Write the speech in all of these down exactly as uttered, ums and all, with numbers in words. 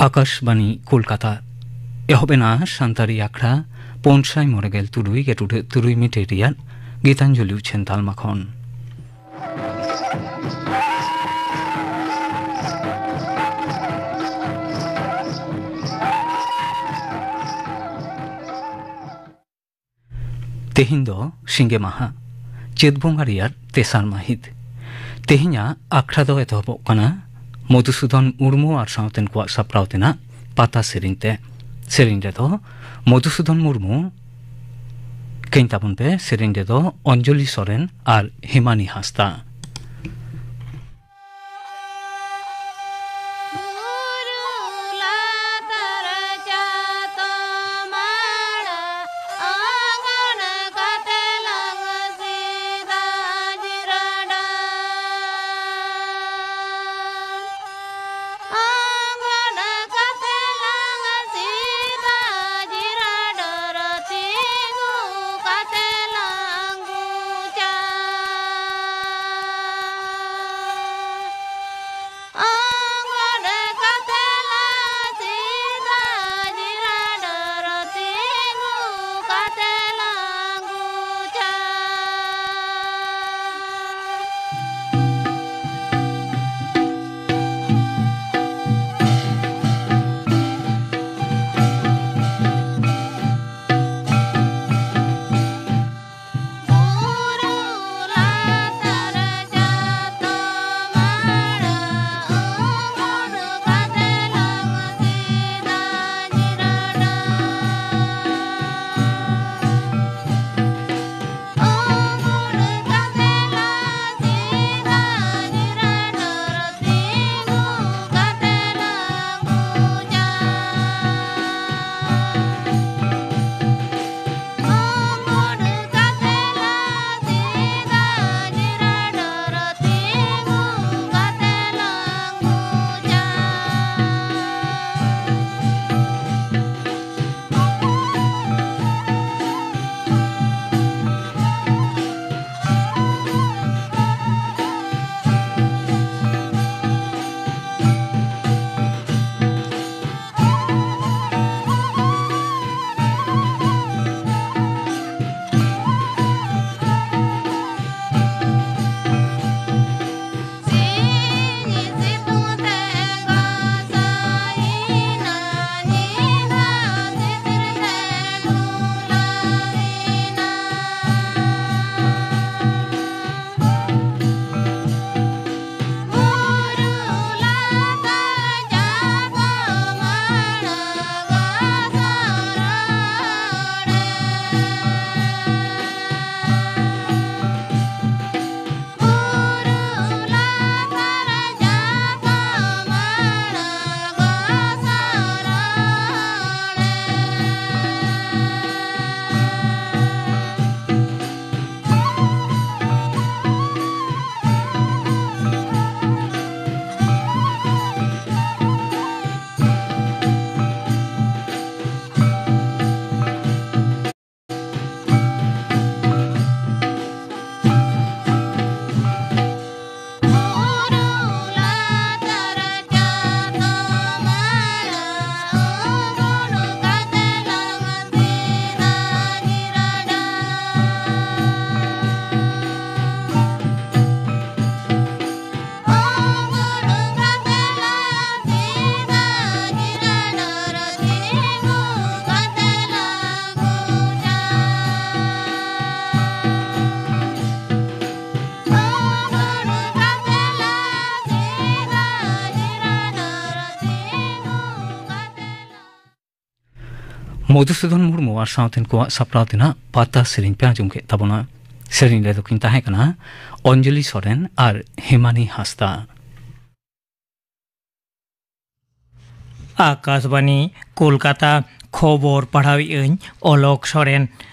ᱟᱠᱟᱥᱵᱟᱬᱤ ᱠᱳᱞᱠᱟᱛᱟ᱾ ᱮᱦᱚᱵ ᱮᱱᱟ ᱥᱟᱱᱛᱟᱲᱤ ᱟᱠᱷᱲᱟ ᱯᱩᱱ ᱥᱟᱭ ᱢᱚᱬᱮ ᱜᱮᱞ ᱛᱩᱨᱩᱭ ᱜᱮᱴᱩᱰᱷᱟᱹᱜ ᱛᱩᱨᱩᱭ ᱢᱤᱴᱟᱨ ᱨᱮᱭᱟᱜ ᱜᱤᱛᱟᱧᱡᱚᱞᱤ ᱩᱪᱷᱟᱹᱱ ᱛᱟᱞᱢᱟ ᱠᱷᱚᱱ᱾ ᱛᱮᱦᱮᱧ ᱫᱚ ᱥᱤᱸᱜᱮ ᱢᱟᱦᱟ, ᱪᱟᱹᱛ ᱵᱚᱸᱜᱟ ᱨᱮᱭᱟᱜ ᱛᱮᱥᱟᱨ ᱢᱟᱹᱦᱤᱛ᱾ ᱛᱮᱦᱮᱧᱟᱜ ᱟᱠᱷᱲᱟ ᱫᱚ ᱮᱛᱚᱦᱚᱵᱚᱜ ᱠᱟᱱᱟ ᱢᱚᱫᱷᱩᱥᱩᱫᱚᱱ ᱢᱩᱨᱢᱩ ᱟᱨ ᱥᱟᱶᱛᱮᱱ ᱠᱚᱣᱟᱜ ᱥᱟᱯᱲᱟᱣ ᱛᱮᱱᱟᱜ ᱯᱟᱛᱟ ᱥᱮᱨᱮᱧ ᱛᱮ᱾ ᱥᱮᱨᱮᱧ ᱨᱮᱫᱚ ᱢᱚᱫᱷᱩᱥᱩᱫᱚᱱ ᱢᱩᱨᱢᱩ ᱠᱤᱱ ᱛᱟᱵᱚᱱ ᱯᱮ, ᱥᱮᱨᱮᱧ ᱨᱮᱫᱚ ᱚᱧᱡᱚᱞᱤ ᱥᱚᱨᱮᱱ ᱟᱨ ᱦᱤᱢᱟᱱᱤ ᱦᱟᱸᱥᱫᱟ᱾ ᱢᱚᱫᱷᱩᱥᱩᱫᱚᱱ ᱢᱩᱨᱢᱩ ᱟᱨ ᱥᱟᱶᱛᱮᱱ ᱠᱚᱣᱟᱜ ᱥᱟᱯᱲᱟᱣ ᱛᱮᱱᱟᱜ ᱯᱟᱛᱟ ᱥᱮᱨᱮᱧ ᱯᱮ ᱟᱸᱡᱚᱢ ᱠᱮᱫ ᱛᱟᱵᱚᱱᱟ᱾ ᱥᱮᱨᱮᱧ ᱞᱮᱫ ᱫᱚᱠᱤᱱ ᱛᱟᱦᱮᱸ ᱠᱟᱱᱟ ᱚᱧᱡᱚᱞᱤ ᱥᱚᱨᱮᱱ ᱟᱨ ᱦᱮᱢᱟᱱᱤ ᱦᱟᱸᱥᱫᱟ᱾ ᱟᱠᱟᱥᱵᱟᱱᱤ, ᱠᱳᱞᱠᱟᱛᱟ᱾ ᱠᱷᱚᱵᱚᱨ ᱯᱟᱲᱦᱟᱣᱮᱫ ᱟᱹᱧ ᱚᱞᱚᱠ ᱥᱚᱨᱮᱱ᱾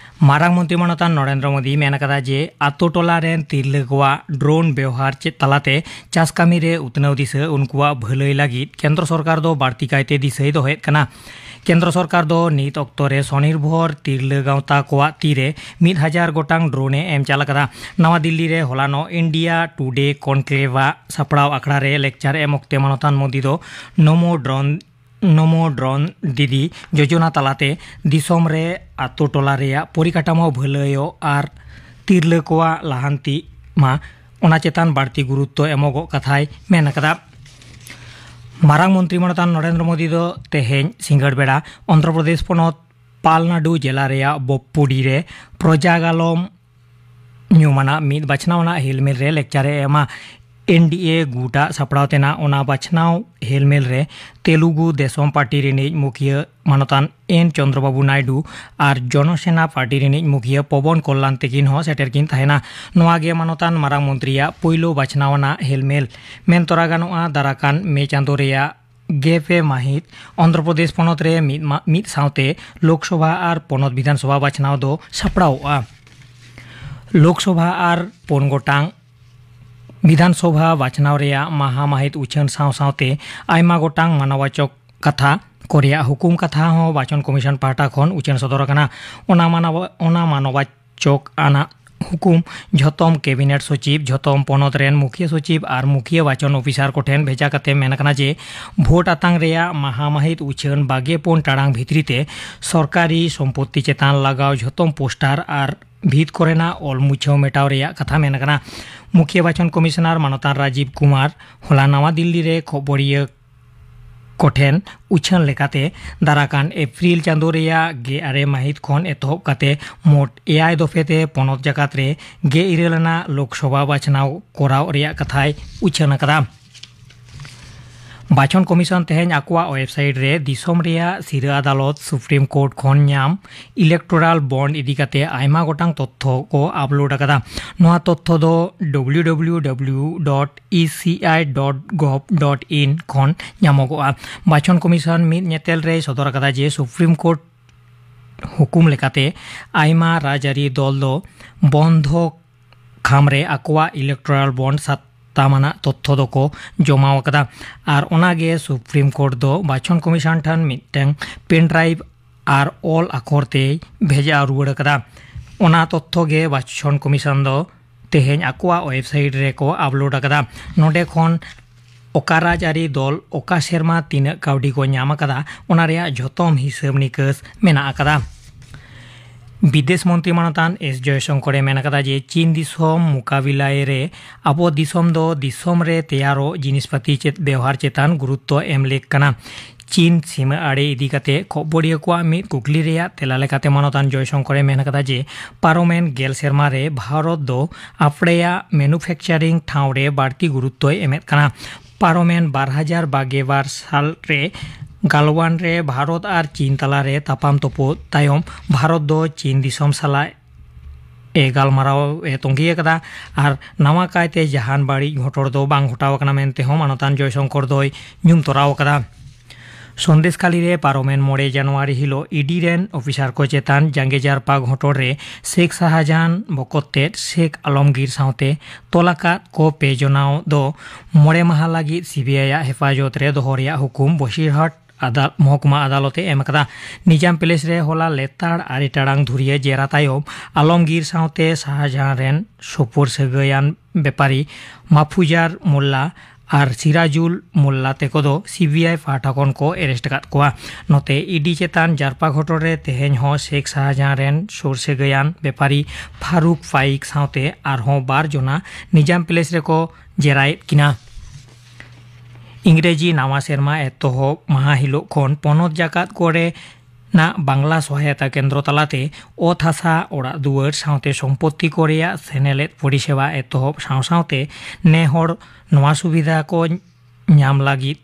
ᱢᱟᱨᱟᱝ ᱢᱚᱱᱛᱨᱤ ᱢᱟᱱᱚᱛᱟᱱ ᱱᱚᱨᱮᱱᱫᱨᱚ ᱢᱳᱫᱤ ᱢᱮᱱ ᱟᱠᱟᱫᱟ ᱡᱮ ᱟᱛᱳ ᱴᱚᱞᱟ ᱨᱮᱱ ᱛᱤᱨᱞᱟᱹ ᱠᱚᱣᱟᱜ ᱰᱨᱳᱱ ᱵᱮᱣᱦᱟᱨ ᱪᱮᱫ ᱛᱟᱞᱟᱛᱮ ᱪᱟᱥ ᱠᱟᱹᱢᱤ ᱨᱮ ᱩᱛᱱᱟᱹᱣ ᱫᱤᱥᱟᱹ ᱩᱱᱠᱩᱣᱟᱜ ᱵᱷᱟᱹᱞᱟᱹᱭ ᱞᱟᱹᱜᱤᱫ ᱠᱮᱱᱫᱨᱚ ᱥᱚᱨᱠᱟᱨ ᱫᱚ ᱵᱟᱹᱲᱛᱤ ᱠᱟᱭᱛᱮ ᱫᱤᱥᱟᱹᱭ ᱫᱚᱦᱚᱭᱮᱫ ᱠᱟᱱᱟ᱾ ᱠᱮᱱᱫᱨᱚ ᱥᱚᱨᱠᱟᱨ ᱫᱚ ᱱᱤᱛ ᱚᱠᱛᱚ ᱨᱮ ᱥᱚᱱᱤᱨᱵᱷᱚᱨ ᱛᱤᱨᱞᱟᱹ ᱜᱟᱶᱛᱟ ᱠᱚᱣᱟᱜ ᱛᱤᱨᱮ ᱢᱤᱫ ᱦᱟᱡᱟᱨ ᱜᱚᱴᱟᱝ ᱰᱨᱳᱱ ᱮ ᱮᱢ ᱪᱟᱞ ᱟᱠᱟᱫᱟ᱾ ᱱᱟᱣᱟ ᱫᱤᱞᱞᱤ ᱨᱮ ᱦᱚᱞᱟᱱᱚᱜ ᱤᱱᱰᱤᱭᱟ ᱴᱩᱰᱮ ᱠᱚᱱᱠᱞᱮᱵᱷ ᱟᱜ ᱥᱟᱯᱲᱟᱣ ᱟᱠᱷᱲᱟ ᱨᱮ ᱞᱮᱠᱪᱟᱨ ᱮᱢ ᱚᱠᱛᱮ ᱢᱟᱱᱚᱛᱟᱱ ᱢᱳᱫᱤ ᱫᱚ ᱱᱚᱢᱳ ᱰᱨᱳᱱ, ᱱᱚᱢᱳ ᱰᱨᱳᱱ ᱫᱤᱫᱤ ᱡᱳᱡᱚᱱᱟ ᱛᱟᱞᱟᱛᱮ ᱫᱤᱥᱚᱢ ᱨᱮ ᱟᱛᱳ ᱴᱚᱞᱟ ᱨᱮᱭᱟᱜ ᱯᱚᱨᱤᱠᱟᱴᱷᱟᱢᱳ ᱵᱷᱟᱹᱞᱟᱹᱭᱚᱜ ᱟᱨ ᱛᱤᱨᱞᱟᱹ ᱠᱚᱣᱟᱜ ᱞᱟᱦᱟᱱᱛᱤ ᱢᱟ, ᱚᱱᱟ ᱪᱮᱛᱟᱱ ᱵᱟᱹᱲᱛᱤ ᱜᱩᱨᱩᱛᱛᱚ ᱮᱢᱚᱜᱚᱜ ᱠᱟᱛᱷᱟᱭ ᱢᱮᱱ ᱟᱠᱟᱫᱟ᱾ ᱢᱟᱨᱟᱝ ᱢᱚᱱᱛᱨᱤ ᱢᱟᱱᱚᱛᱟᱱ ᱱᱚᱨᱮᱱᱫᱨᱚ ᱢᱳᱫᱤ ᱫᱚ ᱛᱮᱦᱮᱧ ᱥᱤᱸᱜᱟᱹᱲ ᱵᱮᱲᱟ ᱚᱱᱫᱷᱨᱚ ᱯᱨᱚᱫᱮᱥ ᱯᱚᱱᱚᱛ ᱯᱟᱞᱱᱟᱰᱩ ᱡᱮᱞᱟ ᱨᱮᱭᱟᱜ ᱵᱚᱯᱯᱩᱰᱤ ᱨᱮ ᱯᱨᱚᱡᱟᱜᱟᱞᱚᱢ ᱧᱩᱢᱟᱱᱟᱜ ᱢᱤᱫ ᱵᱟᱪᱷᱱᱟᱣ ᱟᱱᱟᱜ ᱦᱮᱞᱢᱮᱞ ᱨᱮ ᱞᱮᱠᱪᱟᱨ ᱮ ᱮᱢᱟ᱾ ᱮᱱ ᱰᱤ ᱮ ᱜᱩᱴ ᱟᱜ ᱥᱟᱯᱲᱟᱣ ᱛᱮᱱᱟᱜ ᱚᱱᱟ ᱵᱟᱪᱷᱱᱟᱣ ᱦᱮᱞᱢᱮᱞ ᱨᱮ ᱛᱮᱞᱩᱜᱩ ᱫᱮᱥᱚᱢ ᱯᱟᱨᱴᱤ ᱨᱤᱱᱤᱡ ᱢᱩᱠᱷᱤᱭᱟᱹ ᱢᱟᱱᱚᱛᱟᱱ ᱮᱱ ᱪᱚᱱᱫᱨᱚᱵᱟᱵᱩ ᱱᱟᱭᱰᱩ ᱟᱨ ᱡᱚᱱᱚᱥᱮᱱᱟ ᱯᱟᱨᱴᱤ ᱨᱤᱱᱤᱡ ᱢᱩᱠᱷᱤᱭᱟᱹ ᱯᱚᱵᱚᱱ ᱠᱚᱞᱞᱟᱱ ᱛᱤᱠᱤᱱ ᱦᱚᱸ ᱥᱮᱴᱮᱨ ᱠᱤᱱ ᱛᱟᱦᱮᱱᱟ᱾ ᱱᱚᱣᱟ ᱜᱮ ᱢᱟᱱᱚᱛᱟᱱ ᱢᱟᱨᱟᱝ ᱢᱚᱱᱛᱨᱤᱭᱟᱜ ᱯᱩᱭᱞᱩ ᱵᱟᱪᱷᱱᱟᱣ ᱟᱱᱟᱜ ᱦᱮᱞᱢᱮᱞ ᱢᱮᱱ ᱛᱚᱨᱟ ᱜᱟᱱᱚᱜᱼᱟ᱾ ᱫᱟᱨᱟᱠᱟᱱ ᱢᱮ ᱪᱟᱸᱫᱳ ᱨᱮᱭᱟᱜ ᱜᱮᱯᱮ ᱢᱟᱹᱦᱤᱛ ᱚᱱᱫᱷᱨᱚ ᱯᱨᱚᱫᱮᱥ ᱯᱚᱱᱚᱛ ᱨᱮ ᱢᱤᱫ ᱢᱟ-, ᱢᱤᱫ ᱥᱟᱶᱛᱮ ᱞᱳᱠᱥᱚᱵᱷᱟ ᱟᱨ ᱯᱚᱱᱚᱛ ᱵᱤᱫᱷᱟᱱᱥᱚᱵᱷᱟ ᱵᱟᱪᱷᱱᱟᱣ ᱫᱚ ᱥᱟᱯᱲᱟᱣᱚᱜᱼᱟ᱾ ᱞᱳᱠᱥᱚᱵᱷᱟ ᱟᱨ ᱯᱩᱱ ᱜᱚᱴᱟᱝ ᱵᱤᱫᱷᱟᱱᱥᱚᱵᱷᱟ ᱵᱟᱪᱷᱱᱟᱣ ᱨᱮᱭᱟᱜ ᱢᱟᱦᱟ ᱢᱟᱹᱦᱤᱛ ᱩᱪᱷᱟᱹᱱ ᱥᱟᱶ ᱥᱟᱶᱛᱮ ᱟᱭᱢᱟ ᱜᱚᱴᱟᱝ ᱢᱟᱱᱚᱵᱟᱪᱚᱠ ᱠᱟᱛᱷᱟ ᱠᱚ ᱨᱮᱭᱟᱜ ᱦᱩᱠᱩᱢ ᱠᱟᱛᱷᱟ ᱦᱚᱸ ᱵᱟᱪᱚᱱ ᱠᱚᱢᱤᱥᱚᱱ ᱯᱟᱦᱴᱟ ᱠᱷᱚᱱ ᱩᱪᱷᱟᱹᱱ ᱥᱚᱫᱚᱨ ᱟᱠᱟᱱᱟ᱾ ᱚᱱᱟ ᱢᱟᱱᱚᱵ-, ᱚᱱᱟ ᱢᱟᱱᱚᱵᱟᱪᱚᱠ ᱟᱱᱟᱜ ᱦᱩᱠᱩᱢ ᱡᱷᱚᱛᱚᱢ ᱠᱮᱵᱤᱱᱮᱴ ᱥᱚᱪᱤᱵᱽ, ᱡᱷᱚᱛᱚᱢ ᱯᱚᱱᱚᱛ ᱨᱮᱱ ᱢᱩᱠᱷᱤᱭᱟᱹ ᱥᱚᱪᱤᱵᱽ ᱟᱨ ᱢᱩᱠᱷᱤᱭᱟᱹ ᱵᱟᱪᱚᱱ ᱚᱯᱷᱤᱥᱟᱨ ᱠᱚᱴᱷᱮᱱ ᱵᱷᱮᱡᱟ ᱠᱟᱛᱮ ᱢᱮᱱ ᱟᱠᱟᱱᱟ ᱡᱮ ᱵᱷᱳᱴ ᱟᱛᱟᱝ ᱨᱮᱭᱟᱜ ᱢᱟᱦᱟ ᱢᱟᱹᱦᱤᱛ ᱩᱪᱷᱟᱹᱱ ᱵᱟᱜᱮ ᱯᱩᱱ ᱴᱟᱲᱟᱝ ᱵᱷᱤᱛᱨᱤ ᱛᱮ ᱥᱚᱨᱠᱟᱨᱤ ᱥᱚᱢᱯᱚᱛᱛᱤ ᱪᱮᱛᱟᱱ ᱞᱟᱜᱟᱣ ᱡᱷᱚᱛᱚᱢ ᱯᱳᱥᱴᱟᱨ ᱟᱨ ᱵᱷᱤᱛ ᱠᱚᱨᱮᱱᱟᱜ ᱚᱞ ᱢᱩᱪᱷᱟᱹᱣ ᱢᱮᱴᱟᱣ ᱨᱮᱭᱟᱜ ᱠᱟᱛᱷᱟ ᱢᱮᱱ ᱟᱠᱟᱱᱟ᱾ ᱢᱩᱠᱷᱤᱭᱟᱹ ᱵᱟᱪᱚᱱ ᱠᱚᱢᱤᱥᱚᱱᱟᱨ ᱢᱟᱱᱚᱛᱟᱱ ᱨᱟᱡᱤᱵᱽ ᱠᱩᱢᱟᱨ ᱦᱚᱞᱟ ᱱᱟᱣᱟ ᱫᱤᱞᱞᱤ ᱨᱮ ᱠᱷᱚᱵᱚᱨᱤᱭᱟᱹ ᱠᱚᱴᱷᱮᱱ ᱩᱪᱷᱟᱹᱱ ᱞᱮᱠᱟᱛᱮ ᱫᱟᱨᱟᱠᱟᱱ ᱮᱯᱨᱤᱞ ᱪᱟᱸᱫᱳ ᱨᱮᱭᱟᱜ ᱜᱮᱞ ᱟᱨᱮ ᱢᱟᱹᱦᱤᱛ ᱠᱷᱚᱱ ᱮᱛᱚᱦᱚᱵ ᱠᱟᱛᱮ ᱢᱳᱴ ᱮᱭᱟᱭ ᱫᱚᱯᱷᱮ ᱛᱮ ᱯᱚᱱᱚᱛ ᱡᱟᱠᱟᱛ ᱨᱮ ᱜᱮᱞ ᱤᱨᱟᱹᱞ ᱟᱱᱟᱜ ᱞᱳᱠᱥᱚᱵᱷᱟ ᱵᱟᱪᱷᱱᱟᱣ ᱠᱚᱨᱟᱣ ᱨᱮᱭᱟᱜ ᱠᱟᱛᱷᱟᱭ ᱩᱪᱷᱟᱹᱱ ᱟᱠᱟᱫᱟ᱾ ᱵᱟᱪᱷᱚᱱ ᱠᱚᱢᱤᱥᱚᱱ ᱛᱮᱦᱮᱧ ᱟᱠᱚᱣᱟᱜ ᱳᱭᱮᱵᱥᱟᱭᱤᱴ ᱨᱮ ᱫᱤᱥᱚᱢ ᱨᱮᱭᱟᱜ ᱥᱤᱨᱟᱹ ᱟᱫᱟᱞᱚᱛ ᱥᱩᱯᱨᱤᱢ ᱠᱳᱨᱴ ᱠᱷᱚᱱ ᱧᱟᱢ ᱤᱞᱮᱠᱴᱳᱨᱟᱞ ᱵᱚᱱᱰ ᱤᱫᱤ ᱠᱟᱛᱮ ᱟᱭᱢᱟ ᱜᱚᱴᱟᱝ ᱛᱚᱛᱛᱷᱚ ᱠᱚ ᱟᱯᱞᱳᱰ ᱟᱠᱟᱫᱟ᱾ ᱱᱚᱣᱟ ᱛᱚᱛᱛᱷᱚ ᱫᱚ W W W dot E C I dot gov dot in ᱠᱷᱚᱱ ᱧᱟᱢᱚᱜᱚᱜᱼᱟ᱾ ᱵᱟᱪᱷᱚᱱ ᱠᱚᱢᱤᱥᱚᱱ ᱢᱤᱫ ᱧᱮᱛᱮᱞ ᱨᱮᱭ ᱥᱚᱫᱚᱨ ᱟᱠᱟᱫᱟ ᱡᱮ ᱥᱩᱯᱨᱤᱢ ᱠᱳᱨᱴ ᱦᱩᱠᱩᱢ ᱞᱮᱠᱟᱛᱮ ᱟᱭᱢᱟ ᱨᱟᱡᱽᱟᱹᱨᱤ ᱫᱚᱞ ᱫᱚ ᱵᱚᱱᱫᱷᱚ ᱠᱷᱟᱢ ᱨᱮ ᱟᱠᱚᱣᱟᱜ ᱤᱞᱮᱠᱴᱳᱨᱟᱞ ᱵᱚᱱᱰ ᱥᱟᱛᱟᱢ ᱟᱱᱟᱜ ᱛᱚᱛᱛᱷᱚ ᱫᱚᱠᱚ ᱡᱚᱢᱟᱣ ᱟᱠᱟᱫᱟ᱾ ᱟᱨ ᱚᱱᱟᱜᱮ ᱥᱩᱯᱨᱤᱢ ᱠᱳᱨᱴ ᱫᱚ ᱵᱟᱪᱷᱚᱱ ᱠᱚᱢᱤᱥᱚᱱ ᱴᱷᱮᱱ ᱢᱤᱫᱴᱟᱝ ᱯᱮᱱ ᱰᱨᱟᱭᱤᱵᱷ ᱟᱨ ᱚᱞ ᱟᱠᱷᱚᱨ ᱛᱮᱭ ᱵᱷᱮᱡᱟ ᱨᱩᱣᱟᱹᱲ ᱟᱠᱟᱫᱟ᱾ ᱚᱱᱟ ᱛᱚᱛᱛᱷᱚ ᱜᱮ ᱵᱟᱪᱷᱚᱱ ᱠᱚᱢᱤᱥᱚᱱ ᱫᱚ ᱛᱮᱦᱮᱧ ᱟᱠᱚᱣᱟᱜ ᱳᱭᱮᱵᱥᱟᱭᱤᱴ ᱨᱮᱠᱚ ᱟᱯᱞᱳᱰ ᱟᱠᱟᱫᱟ᱾ ᱱᱚᱰᱮ ᱠᱷᱚᱱ ᱚᱠᱟ ᱨᱟᱡᱽᱟᱹᱨᱤ ᱫᱚᱞ ᱚᱠᱟ ᱥᱮᱨᱢᱟ ᱛᱤᱱᱟᱹᱜ ᱠᱟᱹᱣᱰᱤ ᱠᱚ ᱧᱟᱢ ᱟᱠᱟᱫᱟ, ᱚᱱᱟ ᱨᱮᱭᱟᱜ ᱡᱷᱚᱛᱚᱢ ᱦᱤᱥᱟᱹᱵ ᱱᱤᱠᱟᱹᱥ ᱢᱮᱱᱟᱜ ᱟᱠᱟᱫᱟ᱾ ᱵᱤᱫᱮᱥ ᱢᱚᱱᱛᱨᱤ ᱢᱟᱱᱚᱛᱟᱱ ᱮᱥ ᱡᱚᱭᱥᱚᱝᱠᱚᱨᱮ ᱢᱮᱱ ᱟᱠᱟᱫᱟ ᱡᱮ ᱪᱤᱱ ᱫᱤᱥᱚᱢ ᱢᱩᱠᱟᱵᱤᱞᱟᱭ ᱨᱮ ᱟᱵᱚ ᱫᱤᱥᱚᱢ ᱫᱚ ᱫᱤᱥᱚᱢ ᱨᱮ ᱛᱮᱭᱟᱨᱚᱜ ᱡᱤᱱᱤᱥᱯᱟᱹᱛᱤ ᱪᱮᱫ ᱵᱮᱣᱦᱟᱨ ᱪᱮᱛᱟᱱ ᱜᱩᱨᱩᱛᱛᱚ ᱮᱢ ᱞᱮᱠ ᱠᱟᱱᱟ᱾ ᱪᱤᱱ ᱥᱤᱢᱟᱹ ᱟᱲᱮ ᱤᱫᱤ ᱠᱟᱛᱮ ᱠᱷᱚᱵᱚᱨᱤᱭᱟᱹ ᱠᱚᱣᱟᱜ ᱢᱤᱫ ᱠᱩᱠᱞᱤ ᱨᱮᱭᱟᱜ ᱛᱮᱞᱟ ᱞᱮᱠᱟᱛᱮ ᱢᱟᱱᱚᱛᱟᱱ ᱡᱚᱭᱥᱚᱝᱠᱚᱨᱮ ᱢᱮᱱ ᱟᱠᱟᱫᱟ ᱡᱮ ᱯᱟᱨᱚᱢᱮᱱ ᱜᱮᱞ ᱥᱮᱨᱢᱟ ᱨᱮ ᱵᱷᱟᱨᱚᱛ ᱫᱚ ᱟᱯᱲᱮᱭᱟᱜ ᱢᱮᱱᱩᱯᱷᱮᱠᱪᱟᱨᱤᱝ ᱴᱷᱟᱶ ᱨᱮ ᱵᱟᱹᱲᱛᱤ ᱜᱩᱨᱩᱛᱛᱚᱭ ᱮᱢᱮᱫ ᱠᱟᱱᱟ᱾ ᱯᱟᱨᱚᱢᱮᱱ ᱵᱟᱨ ᱦᱟᱡᱟᱨ ᱵᱟᱨ ᱜᱮᱞ ᱵᱟᱨ ᱥᱟᱞ ᱨᱮ ᱜᱟᱞᱣᱟᱱ ᱨᱮ ᱵᱷᱟᱨᱚᱛ ᱟᱨ ᱪᱤᱱ ᱛᱟᱞᱟᱨᱮ ᱛᱟᱯᱟᱢ ᱛᱩᱯᱩᱫ ᱛᱟᱭᱚᱢ ᱵᱷᱟᱨᱚᱛ ᱫᱚ ᱪᱤᱱ ᱫᱤᱥᱚᱢ ᱥᱟᱞᱟᱜ ᱮ ᱜᱟᱞᱢᱟᱨᱟᱣ ᱮ ᱛᱚᱸᱜᱮ ᱟᱠᱟᱫᱟ᱾ ᱟᱨ ᱱᱟᱣᱟ ᱠᱟᱭᱛᱮ ᱡᱟᱦᱟᱱ ᱵᱟᱹᱲᱤᱡ ᱜᱷᱚᱴᱚᱱ ᱫᱚ ᱵᱟᱝ ᱜᱷᱚᱴᱟᱣ ᱟᱠᱟᱱᱟ ᱢᱮᱱᱛᱮ ᱦᱚᱸ ᱢᱟᱱᱚᱛᱟᱱ ᱡᱚᱭᱥᱚᱝᱠᱚᱨ ᱫᱚᱭ ᱧᱩᱢ ᱛᱚᱨᱟᱣ ᱟᱠᱟᱫᱟ᱾ ᱥᱚᱱᱫᱮᱥᱠᱷᱟᱞᱤ ᱨᱮ ᱯᱟᱨᱚᱢᱮᱱ ᱢᱚᱬᱮ ᱡᱟᱱᱩᱣᱟᱨᱤ ᱦᱤᱞᱳᱜ ᱤ ᱰᱤ ᱨᱮᱱ ᱚᱯᱷᱤᱥᱟᱨ ᱠᱚ ᱪᱮᱛᱟᱱ ᱡᱟᱸᱜᱮ ᱡᱟᱨᱯᱟ ᱜᱷᱚᱴᱚᱱ ᱨᱮ ᱥᱮᱠ ᱥᱟᱦᱟᱡᱟᱦᱟᱱ ᱵᱚᱠᱚᱛ ᱛᱮᱫ ᱥᱮᱠ ᱟᱞᱚᱢᱜᱤᱨ ᱥᱟᱶᱛᱮ ᱛᱚᱞ ᱟᱠᱟᱫ ᱠᱚ ᱯᱮ ᱡᱚᱱᱟᱣ ᱫᱚ ᱢᱚᱬᱮ ᱢᱟᱦᱟ ᱞᱟᱹᱜᱤᱫ ᱥᱤ ᱵᱤ ᱟᱭ ᱟᱜ ᱦᱮᱯᱷᱟᱡᱚᱛ ᱨᱮ ᱫᱚᱦᱚ ᱨᱮᱭᱟᱜ ᱦᱩᱠᱩᱢ ᱵᱚᱥᱤᱨᱦᱟᱴ ᱟᱫᱟ-, ᱢᱚᱦᱠᱩᱢᱟ ᱟᱫᱟᱞᱚᱛ ᱮ ᱮᱢ ᱟᱠᱟᱫᱟ᱾ ᱱᱤᱡᱟᱢ ᱯᱮᱞᱮᱥ ᱨᱮ ᱦᱚᱞᱟ ᱞᱮᱛᱟᱲ ᱟᱨᱮ ᱴᱟᱲᱟᱝ ᱫᱷᱩᱨᱤᱭᱟᱹ ᱡᱮᱨᱟ ᱛᱟᱭᱚᱢ ᱟᱞᱚᱢᱜᱤᱨ ᱥᱟᱶᱛᱮ ᱥᱟᱦᱟᱡᱟᱦᱟᱱ ᱨᱮᱱ ᱥᱩᱯᱩᱨ ᱥᱟᱹᱜᱟᱹᱭᱟᱱ ᱵᱮᱯᱟᱨᱤ ᱢᱟᱯᱷᱩᱡᱟᱨ ᱢᱳᱞᱞᱟ ᱟᱨ ᱥᱤᱨᱟᱡᱩᱞ ᱢᱳᱞᱞᱟ ᱛᱮᱠᱚ ᱫᱚ ᱥᱤ ᱵᱤ ᱟᱭ ᱯᱟᱦᱴᱟ ᱠᱷᱚᱱ ᱠᱚ ᱮᱨᱮᱥᱴ ᱟᱠᱟᱫ ᱠᱚᱣᱟ᱾ ᱱᱚᱛᱮ ᱤ ᱰᱤ ᱪᱮᱛᱟᱱ ᱡᱟᱨᱯᱟ ᱜᱷᱚᱴᱚᱱ ᱨᱮ ᱛᱮᱦᱮᱧ ᱦᱚᱸ ᱥᱮᱠ ᱥᱟᱦᱟᱡᱟᱦᱟᱱ ᱨᱮᱱ ᱥᱩᱨ ᱥᱟᱹᱜᱟᱹᱭᱟᱱ ᱵᱮᱯᱟᱨᱤ ᱯᱷᱟᱨᱩᱠ ᱯᱷᱟᱭᱤᱠ ᱥᱟᱶᱛᱮ ᱟᱨᱦᱚᱸ ᱵᱟᱨ ᱡᱚᱱᱟ ᱱᱤᱡᱟᱢ ᱯᱮᱞᱮᱥ ᱨᱮᱠᱚ ᱡᱮᱨᱟᱭᱮᱫ ᱠᱤᱱᱟ᱾ ᱤᱝᱨᱮᱡᱤ ᱱᱟᱣᱟ ᱥᱮᱨᱢᱟ ᱮᱛᱚᱦᱚᱵ ᱢᱟᱦᱟ ᱦᱤᱞᱳᱜ ᱠᱷᱚᱱ ᱯᱚᱱᱚᱛ ᱡᱟᱠᱟᱛ ᱠᱚᱨᱮ ᱱᱟᱜ ᱵᱟᱝᱞᱟ ᱥᱚᱦᱟᱭᱚᱛᱟ ᱠᱮᱱᱫᱨᱚ ᱛᱟᱞᱟᱛᱮ ᱚᱛ ᱦᱟᱥᱟ, ᱚᱲᱟᱜ ᱫᱩᱣᱟᱹᱨ ᱥᱟᱶᱛᱮ ᱥᱚᱢᱯᱚᱛᱛᱤ ᱠᱚ ᱨᱮᱭᱟᱜ ᱥᱮᱱᱮᱞᱮᱫ ᱯᱚᱨᱤᱥᱮᱵᱟ ᱮᱛᱚᱦᱚᱵ ᱥᱟᱶ ᱥᱟᱶᱛᱮ ᱱᱮ ᱦᱚᱲ ᱱᱚᱣᱟ ᱥᱩᱵᱤᱫᱷᱟ ᱠᱚ ᱧᱟᱢ ᱞᱟᱹᱜᱤᱫ